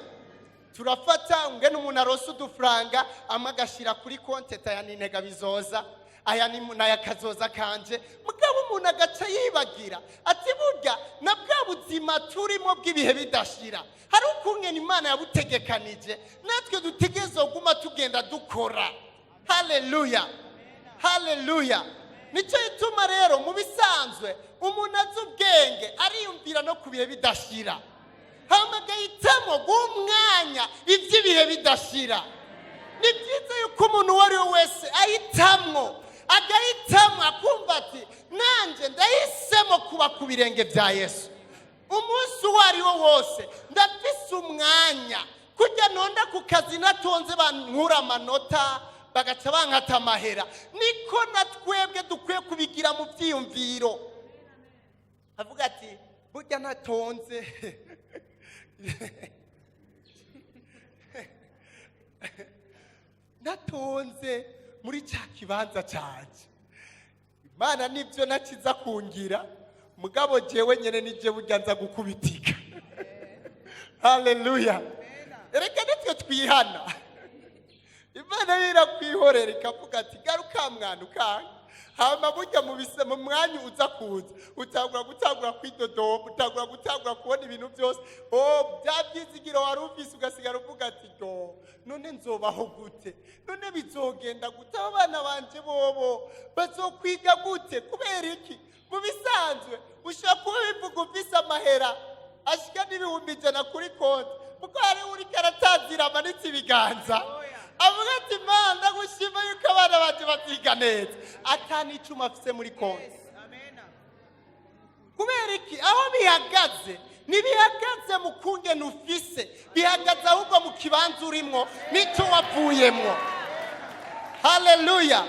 Turafata ngene umuntu aronse udufaranga, amwe agashyira kuri konti, aya ni intega bizoza, aya ni naya kazoza kanje. Mugabo umuntu agaca yibagira ati: "Burya na bwa buzima turimo bw'ibihe bidashira, hari ukungene Imana yabutegekanije, natwe dutegerezwa kuguma tugenda dukora." Haleluya, haleluya! Nicyo gituma rero mu bisanzwe umuntu azi ubwenge ariyumvira no ku bihe bidashira, hama agahitamo guha umwanya iby'ibihe bidashira. Ni byiza yuko umuntu uwo ari we wese ahitamwo, agahitamo akumva ati: "Nanjye ndahisemo kuba ku birenge bya Yesu umunsi uwo ari wo wose. Ndafise umwanya kujya ntonda ku kazi, natonze bankura amanota, bagaca bankata amahera." Niko na twebwe dukwiye kubigira mu byiyumviro. Avuga ati: "Burya natonze muri cya kibanza cyanjye, Imana nibyo nakiza kungira, mugabo jewe nyene nije burya nza gukubitika." Haleluya! Reka nitwe twihana, Imana yo irakwihorera ikavuga ati: "Garuka mwana ukanga." Hama burya mu bise mu mwanya uza kuza, utangura gutangura kwidodomba, utangura gutangura kubona ibintu byose, oh, bya byizigiro wari ufise, ugasigara uvuga ati: "Do, none nzobaho gute? None bizogenda gute? Abo bana banje bobo bazokwiga gute?" Kubera iki? Mu bisanzwe ushobora kuba bivuga ufise amahera ashika n'100,000 kuri konti, kuko hariho uriko aratazira, amanitse ibiganza, avuga ati: "Mana, ndagushima yuko abana banje baziga neza," ata n'icuma afise muri konti. Kubera iki? Aho bihagaze, ntibihagaze mu kungene ufise, bihagaze ahubwo mu kibanza urimwo n'icyo wavuyemwo. Haleluya!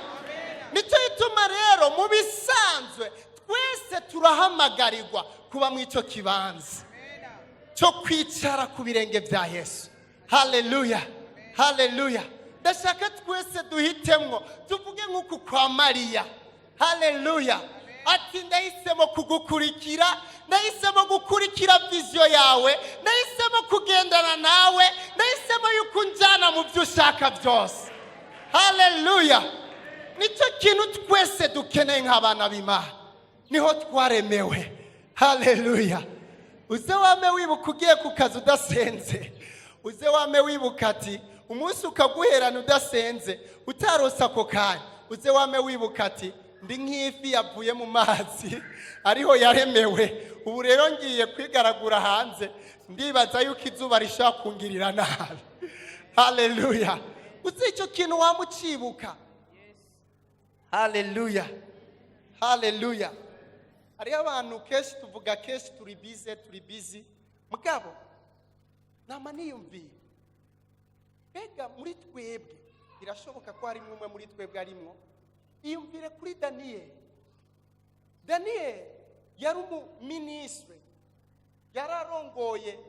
Nicyo gituma rero mu bisanzwe twese turahamagarirwa kuba mu icyo kibanza cyo kwicara ku birenge bya Yesu. Haleluya, haleluya! Ndashaka twese duhitemwo, tuvuge nk'uku kwa Mariya. Haleluya! Ati: "Ndahisemo kugukurikira, ndahisemo gukurikira vision yawe, ndahisemo kugendana nawe, ndahisemo yuko unjyana mu byo ushaka byose." Haleluya! Nicyo kintu twese dukeneye nk'abana b'Imana, niho twaremewe. Haleluya! Uze wame wibuka, ugiye ku kazi udasenze, uze wame wibuka ati umunsi ukaguherana udasenze, utarose ako kanya, uze wame wibuka ati: "Ndi nk'ifi yavuye mu mazi ariho yaremewe. Ubu rero ngiye kwigaragura hanze, ndibaza yuko izuba rishobora kungirira nabi." Haleluya! Uzi icyo kintu wamucibuka. Haleluya, haleluya! Hariho abantu kenshi tuvuga, kenshi turi busy, turi busy, mugabo nama niyumviye, mbega muri twebwe birashoboka ko harimo umwe muri twebwe arimwo? Iyumvire kuri Daniyeli. Daniyeli yari umuminisitiri, yararongoye,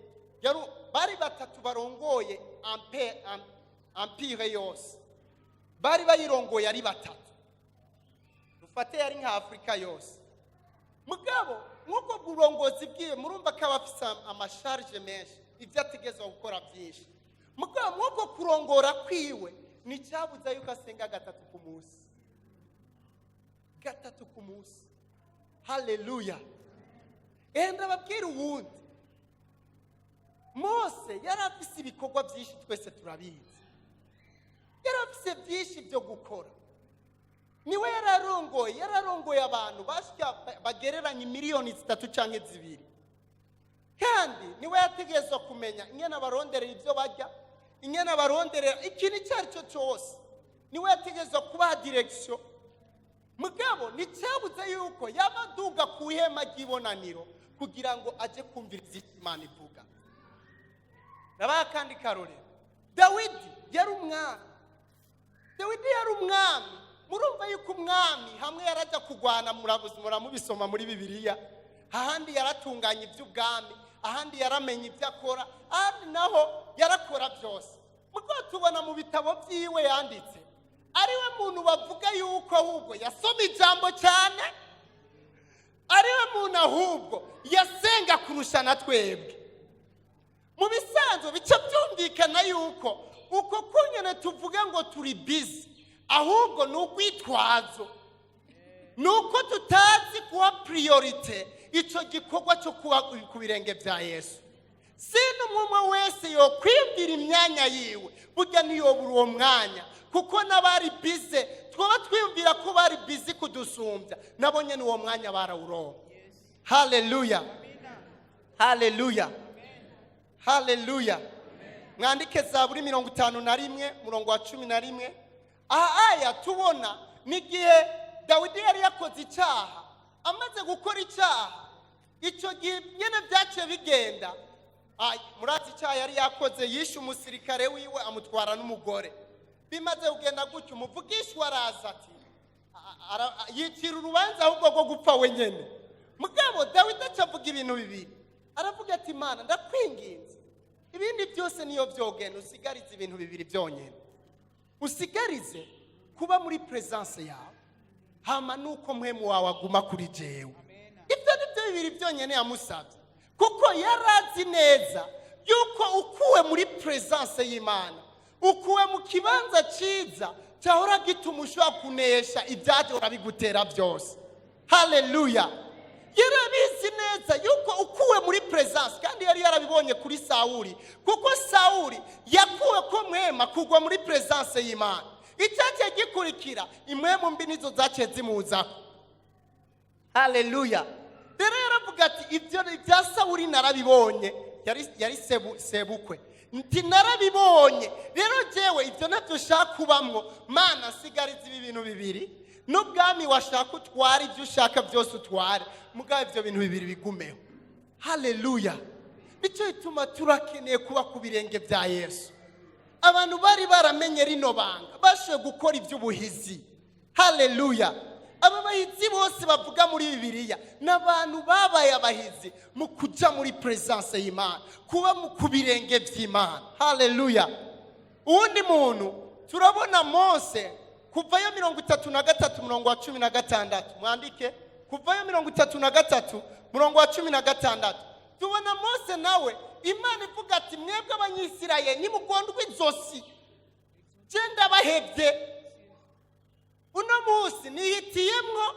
bari batatu barongoye empire yose, bari bayirongoye ari batatu. Dufate yari nka Afurika yose. Mugabo nk'uko burongozi bwiwe, murumva ko aba afise ama charges menshi, ibyo ategerezwa gukora byinshi. Mugabo nk'uko kurongora kwiwe, nticyabuza yuko asenga gatatu ku munsi, gatatu ku munsi. Haleluya! Enda babwira uwundi, Mose yari afise ibikorwa byinshi, twese turabizi, yari afise byinshi byo gukora. Niwe yararongoye, yararongoye abantu bashika bagereranya miliyoni 3 cyangwa 2, kandi niwe yategerezwa kumenya ingene abaronderera ibyo barya, ingene abaronderera ikintu icyo ari cyo cyose, niwe yategerezwa kubaha direction. Mugabo nticyabuze yuko yaba aduga ku ihema ry'ibonaniro kugira ngo ajye kumviriza icyo Imana ivuga. Nabaye akandi karorero, Dawidi yari umwami. Dawidi yari umwami. Murumva yuko umwami hamwe yarajya kurwana, muramubisoma muri Bibiliya, ahandi yaratunganya iby'ubwami, ahandi yaramenya ibyo akora, ahandi naho yarakora byose. Muko tubona mu bitabo byiwe yanditse, ariwe muntu bavuga yuko ahubwo yasoma ijambo cyane, ariwe muntu ahubwo yasenga kurusha na twebwe. Mu bisanzwe bica byumvikana yuko uko kunyene tuvuga ngo turi busy, ahubwo ni urwitwazo, ni uko tutazi kuha priorité icyo gikorwa cyo kuba ku birenge bya Yesu. Si n'umwe wese yokwibwira imyanya yiwe, burya ntiyobura uwo mwanya, kuko n'abari busy twaba twiyumvira ko bari busy kudusumbya, nabo nyine uwo mwanya barawuronka. Haleluya, haleluya, haleluya! Mwandike Zaburi 51, murongo wa 11. Aha aya tubona n'igihe Dawidi yari yakoze icyaha. Amaze gukora icyaha, icyo gihe nyine byaciye bigenda. Ay, murazi icyaha yari yakoze, yishe umusirikare wiwe, amutwara n'umugore. Bimaze kugenda gutyo, umuvugishwa araza ati yicira urubanza ahubwo rwo gupfa wenyine. Mugabo Dawidi aca avuga ibintu bibiri, aravuga ati: "Imana, ndakwinginze, ibindi byose niyo byogenda, usigarize ibintu bibiri byonyine, usigarize kuba muri présence yawe, hama nuko mpwemu wawe aguma kuri jewe." Ibyo ni byo bibiri byonyine yamusabye, kuko yari azi neza yuko ukuwe muri présence y'Imana, ukuwe mu kibanza cyiza. Cyahora gituma ushobora kunesha ibyahora bigutera byose. Haleluya! Yarabizi neza yuko ukuwe muri presence, kandi yari yarabibonye kuri Sawuli, kuko Sawuli yakuwe ko mwema kugwa muri presence y'Imana. Icyaciye gikurikira, impwemu mbi nizo zaciye zimuzako. Haleluya! Rero yaravuga ati: "Ibyo bya Sawuli narabibonye." Yari sebukwe. Nti: "Narabibonye, rero jewe ibyo nabyo ushaka kubamwo. Mana, sigariza ibi bintu bibiri n'ubwami. Washaka utware, ibyo ushaka byose utware, mugabo ibyo bintu bibiri bigumeho." Haleluya! Nicyo gituma turakeneye kuba ku birenge bya Yesu. Abantu bari baramenye rino banga bashoboye gukora iby'ubuhizi. Haleluya! Aba bahizi bose bavuga muri Bibiliya ni abantu babaye abahizi mu kujya muri presence y'Imana, kuba mu ku birenge by'Imana. Haleluya! Uwundi muntu turabona Mose, Kuvayo 33, murongo wa 16. Mwandike Kuvayo 33, murongo wa 16. Tubona Mose nawe, Imana ivuga ati: "Mwebwe Abanyisirayeli, nimugondwe izosi, genda bahebye. Uno munsi nihitiyemwo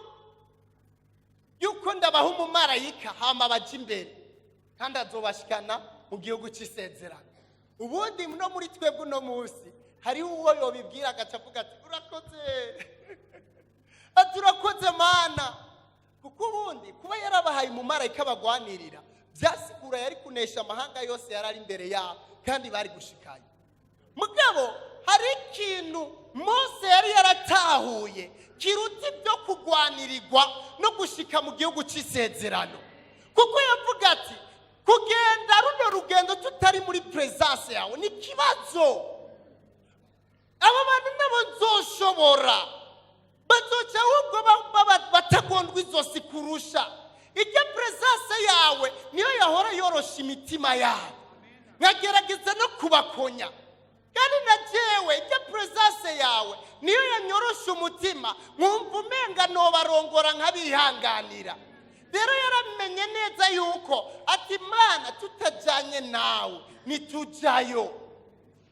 yuko ndabaha umumarayika, hama baja imbere, kandi azobashikana mu gihugu cy'isezerano." Ubundi no muri twebwe uno munsi hariho uwo yobibwira agaca avuga ati: "Urakoze," ati: "Urakoze Mana." Kuko ubundi kuba yarabahaye umumarayika bagwanirira, byasigura yari kunesha amahanga yose yari ari imbere yabo, kandi bari gushikayo. Mugabo hari ikintu Mose yari yaratahuye kiruta ibyo kugwanirirwa no gushika mu gihugu cy'isezerano, kuko yavuga ati: "Kugenda runo rugendo tutari muri presence yawe ni ikibazo. Aba bantu nabo nzoshobora, bazoca ahubwo batagondwa izosi kurusha. Ijya presence yawe niyo yahora yorosha imitima yabo, nkagerageza no kubakonya. Kandi na jewe ijya presence yawe niyo yanyorosha umutima, nkumva umenga nobarongora nkabihanganira." Rero yaramenye neza yuko ati: "Imana, tutajyanye nawe ntitujyayo,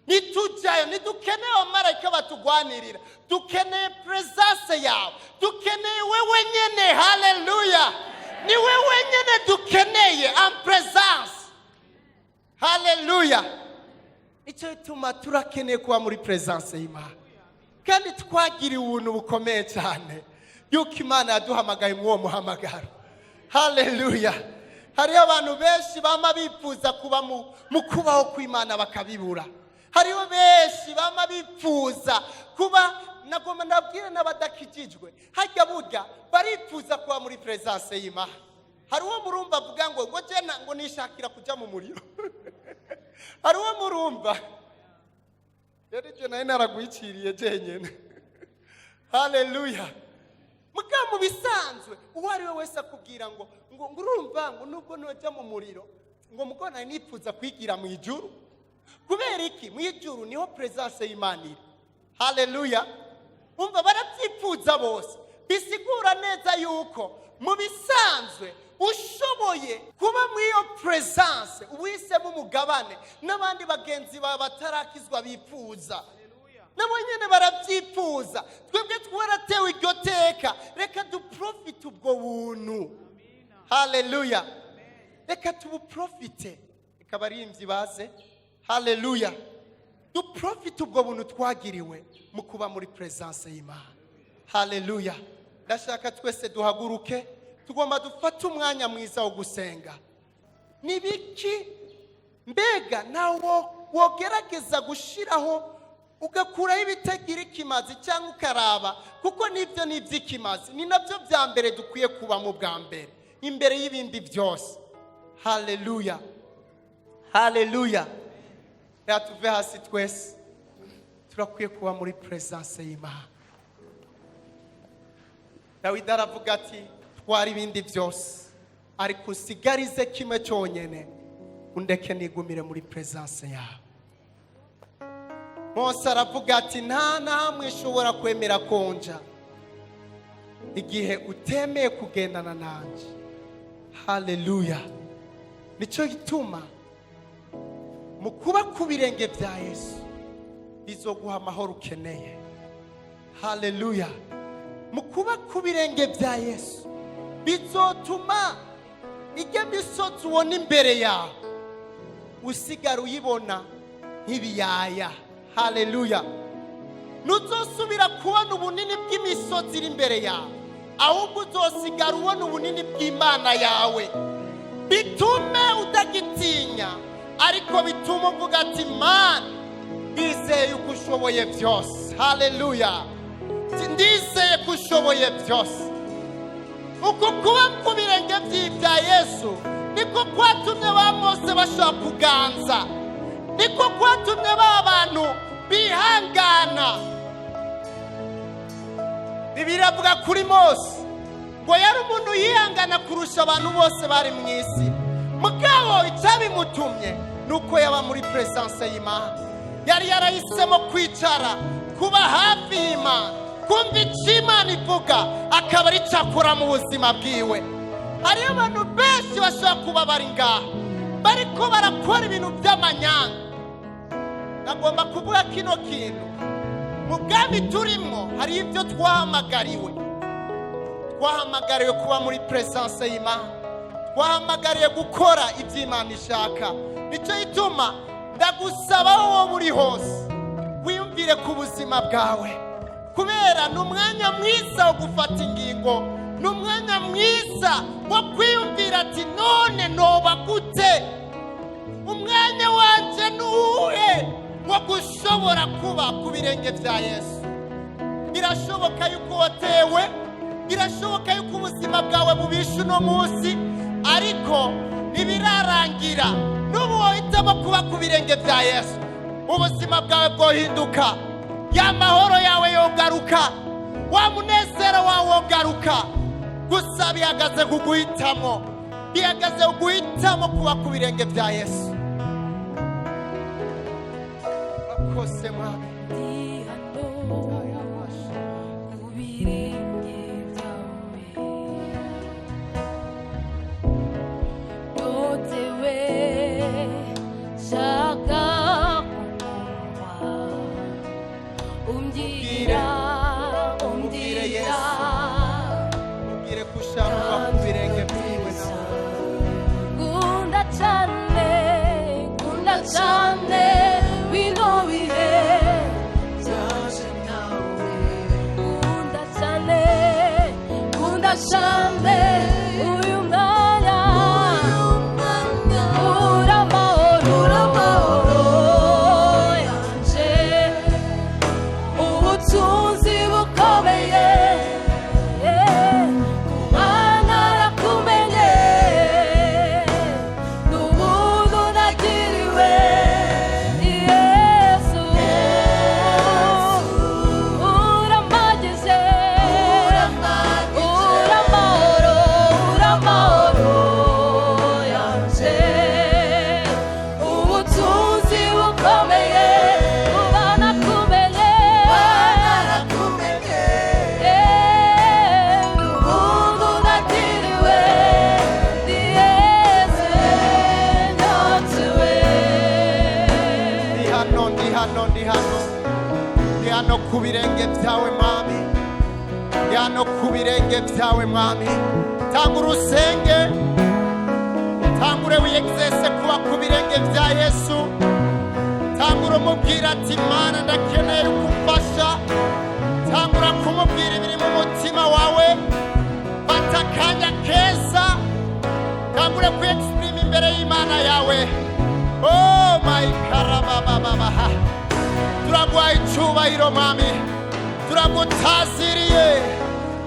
ntitujyayo. Ntidukeneye abamarayika batugwanirira, dukeneye presence yawe, dukeneye wewe nyene." Haleluya! Ni wewe nyene dukeneye en presence. Haleluya! Icyo gituma turakeneye kuba muri presence y'Imana. Kandi twagiriwe ubuntu bukomeye cyane yuko Imana yaduhamagaye muri uwo muhamagaro. Haleluya! Hariho abantu benshi bama bifuza kuba mu kubaho kw'Imana bakabibura. Hariho benshi bama bifuza kuba, nagomba ndabwire n'abadakijijwe, hajya burya barifuza kuba muri presence y'Imana. Hari uwo murumva avuga ngo jena ngo nishakira kujya mu muriro? Hari uwo murumva? Rero ibyo nari naragwikiriye jenyine. Haleluya! Mugabo mu bisanzwe uwo ari we wese akubwira ngo urumva ngo nubwo nojya mu muriro, ngo mugo nari nifuza kwigira mu ijuru. Kubera iki? Mu ijuru niho presence y'Imana iri. Haleluya! Umva, barabyifuza bose. Bisigura neza yuko mu bisanzwe ushoboye kuba muri iyo presence, uwisemo umugabane n'abandi bagenzi bawe batarakizwa bifuza, nabo nyine barabyifuza. Twebwe twaratewe iryo teka, reka duprofite ubwo buntu. Haleluya! Reka tubuprofite. Reka abaririmbyi baze. Haleluya! Duprofite ubwo buntu twagiriwe mu kuba muri presence y'Imana. Haleluya! Ndashaka twese duhaguruke. Tugomba dufate umwanya mwiza wo gusenga. Ni biki mbega nawe wogerageza gushiraho, ugakuraho ibitagira ikimazi, cyangwa ukaraba, kuko nibyo ni iby'ikimazi, ni nabyo bya mbere dukwiye kubamo bwa mbere imbere y'ibindi byose. Haleluya, haleluya! Reka tuve hasi twese. Turakwiye kuba muri presence y'Imana. Dawidi aravuga ati: "Twara ibindi byose, ariko usigarize kimwe cyonyine, undeke nigumire muri presence yawe." Mose aravuga ati: "Nta na hamwe nshobora kwemera konja igihe utemeye kugendana nanjye." Haleluya! Nicyo gituma mu kuba ku birenge bya Yesu bizoguha amahoro ukeneye. Haleluya! Mu kuba ku birenge bya Yesu bizotuma ijya misozi ubona imbere yawe usigara uyibona nk'ibiyaya. Haleluya! Ntuzosubira kubona ubunini bw'imisozi iri imbere yawe, ahubwo uzosigara ubona ubunini bw'Imana yawe, bitume utagitinya, ariko bitume uvuga ati: "Mana, ndizeye uko ushoboye byose." Haleluya! Ndizeye ko ushoboye byose. Uku kuba ku birenge by'ibya Yesu niko kwatumye ba Mose bashobora kuganza, niko kwatumye ba bantu bihangana. Bibiliya avuga kuri Mose ngo yari umuntu yihangana kurusha abantu bose bari mu isi. Mugabo icyabimutumye ni uko yaba muri présence y'Imana. Yari yarahisemo kwicara, kuba hafi y'Imana, kumva icyo Imana ivuga, akaba ari cyo akora mu buzima bwiwe. Hariyo abantu benshi bashobora kuba bari ngaha bariko barakora ibintu by'amanyanga. Nagomba kuvuga kino kintu: mu bwami turimo hari ibyo twahamagariwe. Twahamagariwe kuba muri présence y'Imana, twahamagariwe gukora ibyo Imana ishaka. Nicyo gituma ndagusaba, aho wowe uri hose, wiyumvire ku buzima bwawe, kubera ni umwanya mwiza wo gufata ingingo, ni umwanya mwiza wo kwiyumvira ati: "None noba gute? Umwanya wanjye ni uwuhe wo gushobora kuba ku birenge bya Yesu?" Birashoboka yuko watewe, birashoboka yuko ubuzima bwawe bubishe uno munsi, ariko ntibirarangira. N'ubu wahitamo kuba ku birenge bya Yesu, ubuzima bwawe bwohinduka, ya mahoro yawe yogaruka, wa munezero wawe wogaruka. Gusa bihagaze ku guhitamo, bihagaze ku guhitamo kuba ku birenge bya Yesu. Urakoze, Mwami. Ndi hano ku birenge byawe, nyotewe, nshaka kukumva umbwira. Ubwire Umbwira. Yesu. Ubwire ko ushaka kuba ku birenge byiwe nawe. Kunda cyane, kunda cyane bino bihe byaje nawe. Kunda cyane, kunda cyane uyu mwanya. Uramahoro, uramahoro yanje, ubutunzi bukomeye kuba narakumenye n'ubuntu nagiriwe. Yesu, uramageze, uramahoro, uramahoro yanje, ubutunzi bukomeye kuba nakumenye n'ubuntu nagiriwe. Ni Yesu nyotewe. Ndi hano, ndi hano, ndi hano, ndi hano ku birenge byawe, Mwami. Ndi hano ku birenge byawe, Mwami. Tanga urusenge, tangure wiyegizese kuba ku birenge bya Yesu. Tangura umubwira ati: "Mana, ndakeneye kumfasha." Tangura kumubwira ibiri mu mutima wawe. Fata akanya keza, tangure kwiyexprima imbere y'Imana yawe. Oh my karabababaha! Turaguhaye icyubahiro, Mwami. Turagutaziriye.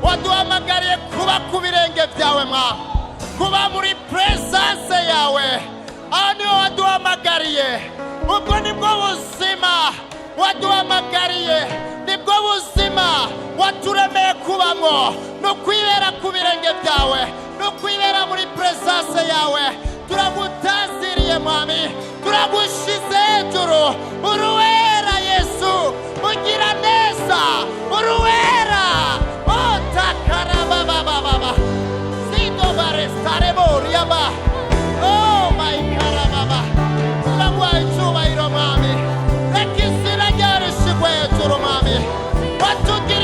Waduhamagariye kuba ku birenge byawe, mwa kuba muri présence yawe. Aho niho waduhamagariye. Ubwo nibwo buzima waduhamagariye, nibwo buzima waturemeye kubamo, ni ukwibera ku birenge byawe, ni ukwibera muri présence yawe. Turagutaziriye, Mwami. Turagushize hejuru. Uruwera, Yesu, ugira neza, uruwera. Otakarababababa sidobarestaremoriaba. Oh my karababa! Turaguha icyubahiro, Mwami. Reka izina ryawe rishigwe hejuru, Mwami. Watugiriye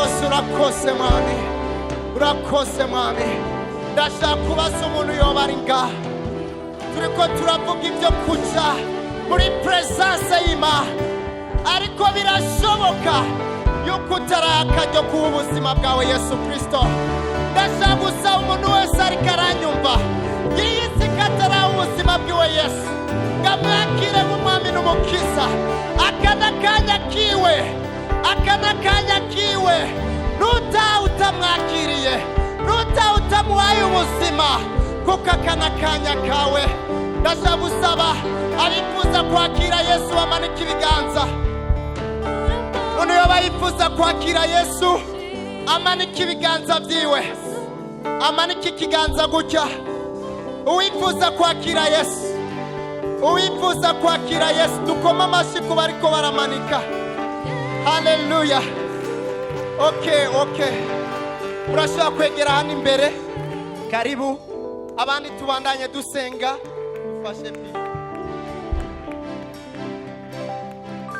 Urakoze, urakoze Mwami, urakoze Mwami. Ndashaka kubaza umuntu yoba ari ngaha. Turiko turavuga ibyo kuja muri présence y'Imana, ariko birashoboka yuko utaraka ryo kuba ubuzima bwawe Yesu Kristo. Ndashaka gusaba umuntu wese ariko aranyumva, yiyizi ko ataraha ubuzima bwiwe Yesu, ngo amwakire nk'Umwami n'Umukiza. Aka n'akanya kiwe, aka n'akanya kiwe. Nutaha utamwakiriye, nutaha utamuhaye ubuzima, kuko aka n'akanya kawe. Ndashaka gusaba abifuza kwakira Yesu bamanika ibiganza. None yoba yifuza kwakira Yesu, amanika ibiganza byiwe, amanika ikiganza gutya. Uwifuza kwakira Yesu, uwifuza kwakira Yesu, dukoma amashyi ku bariko baramanika. Haleluya! Okay, urashobora kwegera hano imbere, karibu. Abandi tubandanye dusenga, dufashe pi.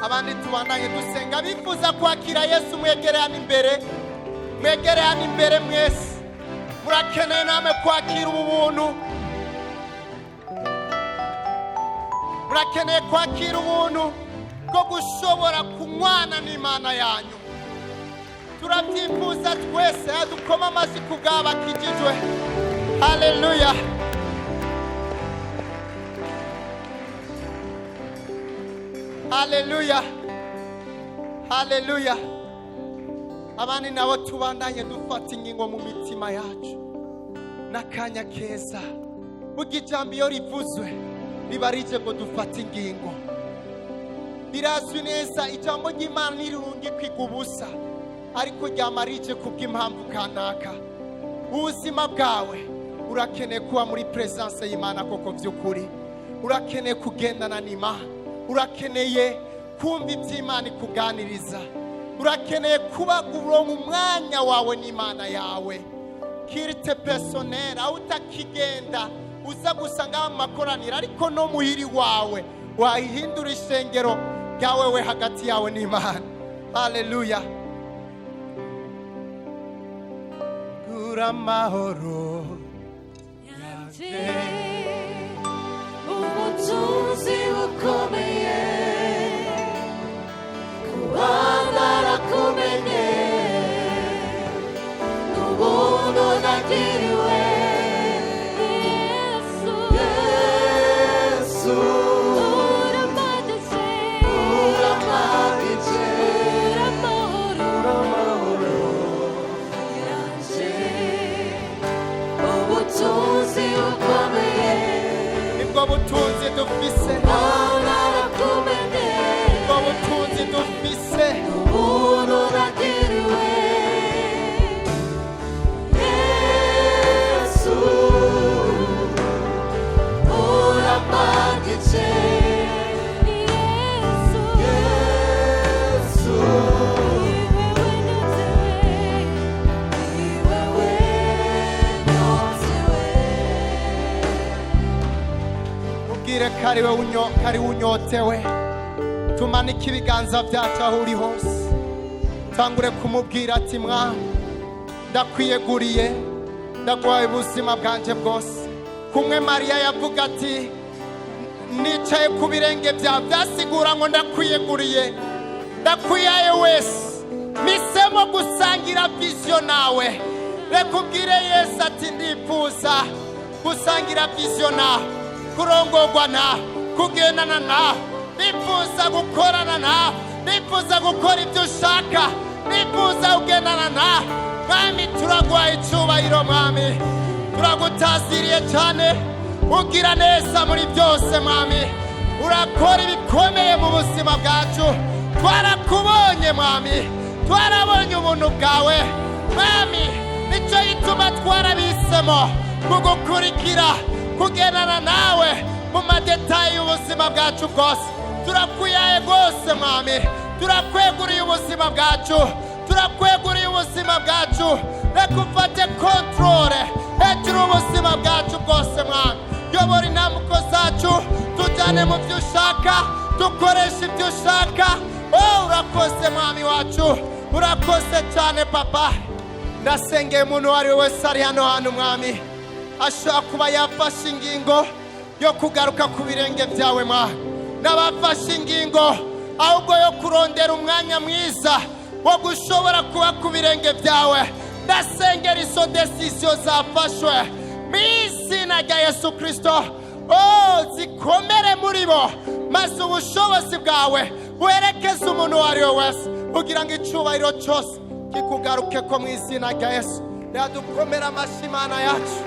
Abandi tubandanye dusenga. Bifuza kwakira Yesu, mwegere hano imbere, mwegere hano imbere mwese. Murakeneye namwe kwakira ubu buntu, murakeneye kwakira ubuntu bwo gushobora kunywana n'Imana yanyu. Turabyifuza twese. Dukoma amashyi ku bw'abakijijwe. Haleluya! Haleluya, haleluya! Abandi nabo tubandanye dufata ingingo mu mitima yacu. N'akanya keza. Burya ijambo iyo rivuzwe riba rije ngo dufate ingingo. Birazwi neza, ijambo ry'Imana ntirirungikwiga ubusa, ariko ryama rije kubw'impamvu kanaka. Ubuzima bwawe urakeneye kuba muri présence y'Imana koko by'ukuri, urakeneye kugendana n'Imana, urakeneye kumva iby'Imana ikuganiriza, urakeneye kuba uronka umwanya wawe n'Imana yawe, culte personnel, aho utakigenda uza gusa ngaho mu makoraniro, ariko no muhiri wawe wahindura ishengero ryawe, we hagati yawe n'Imana. Haleluya! Gura amahoro. Ubutunzi bukomeye kuba narakumenye, n'ubuntu nagiriwe, Yesu. Yesu. Urampagije. Urampagije. Uramahoro. Uramahoro. Yanje, ubutunzi bukomeye. Nibwo butunzi dufise. Kuba narakumenye. Nibwo butunzi dufise. Ubuntu nagiriwe, Yesu, urampagije. Yesu. Yesu. Ni wewe nyotewe, ni wewe nyotewe. Ubwire ko ari we ko ari we unyotewe. Tumanike ibiganza byacu aho uri hose, tangure kumubwira ati: "Mwami, ndakwiyeguriye, ndaguhaye ubuzima bwanjye bwose." Kumwe Mariya yavuga ati: "Nicaye ku birenge byawe," byasigura ngo ndakwiyeguriye, ndakwihaye wese, misemo gusangira vision nawe. Reka ubwire Yesu ati: "Ndifuza gusangira vision nawe, kurongorwa nawe, kugendana nawe, ndifuza gukorana nawe, ndifuza gukora ibyo ushaka, ndifuza kugendana nawe." Mwami, turaguhaye icyubahiro. Mwami, turagutaziriye cyane. Ugira neza muri byose. Mwami, urakora ibikomeye mu buzima bwacu. Twarakubonye Mwami, twarabonye ubuntu bwawe Mwami. Nicyo gituma twarabisemo kugukurikira, kugendana nawe mu ma détails y'ubuzima bwacu bwose. Turakwihaye rwose Mwami, turakweguriye ubuzima bwacu, turakweguriye ubuzima bwacu. Reka ufate contrôle hejuru y'ubuzima bwacu bwose. Mwami, yobora intambuko zacu, tujyane mu byo ushaka, dukoreshe ibyo ushaka. Oh, urakoze Mwami wacu. Urakoze cyane, Papa. Ndasengeye umuntu uwo ari we wese ari hano hantu, Mwami, ashobora kuba yafashe ingingo yo kugaruka ku birenge byawe, Mwami, n'abafashe ingingo ahubwo yo kurondera umwanya mwiza wo gushobora kuba ku birenge byawe. Ndasengera izo décisions zafashwe mu izina rya Yesu Kirisito. Oh, zikomere muri bo, maze ubushobozi bwawe buherekeze umuntu uwo ari we wese, kugira ngo icyubahiro cyose kikugaruke ko mu izina rya Yesu. Reka dukomere amashyi Imana yacu.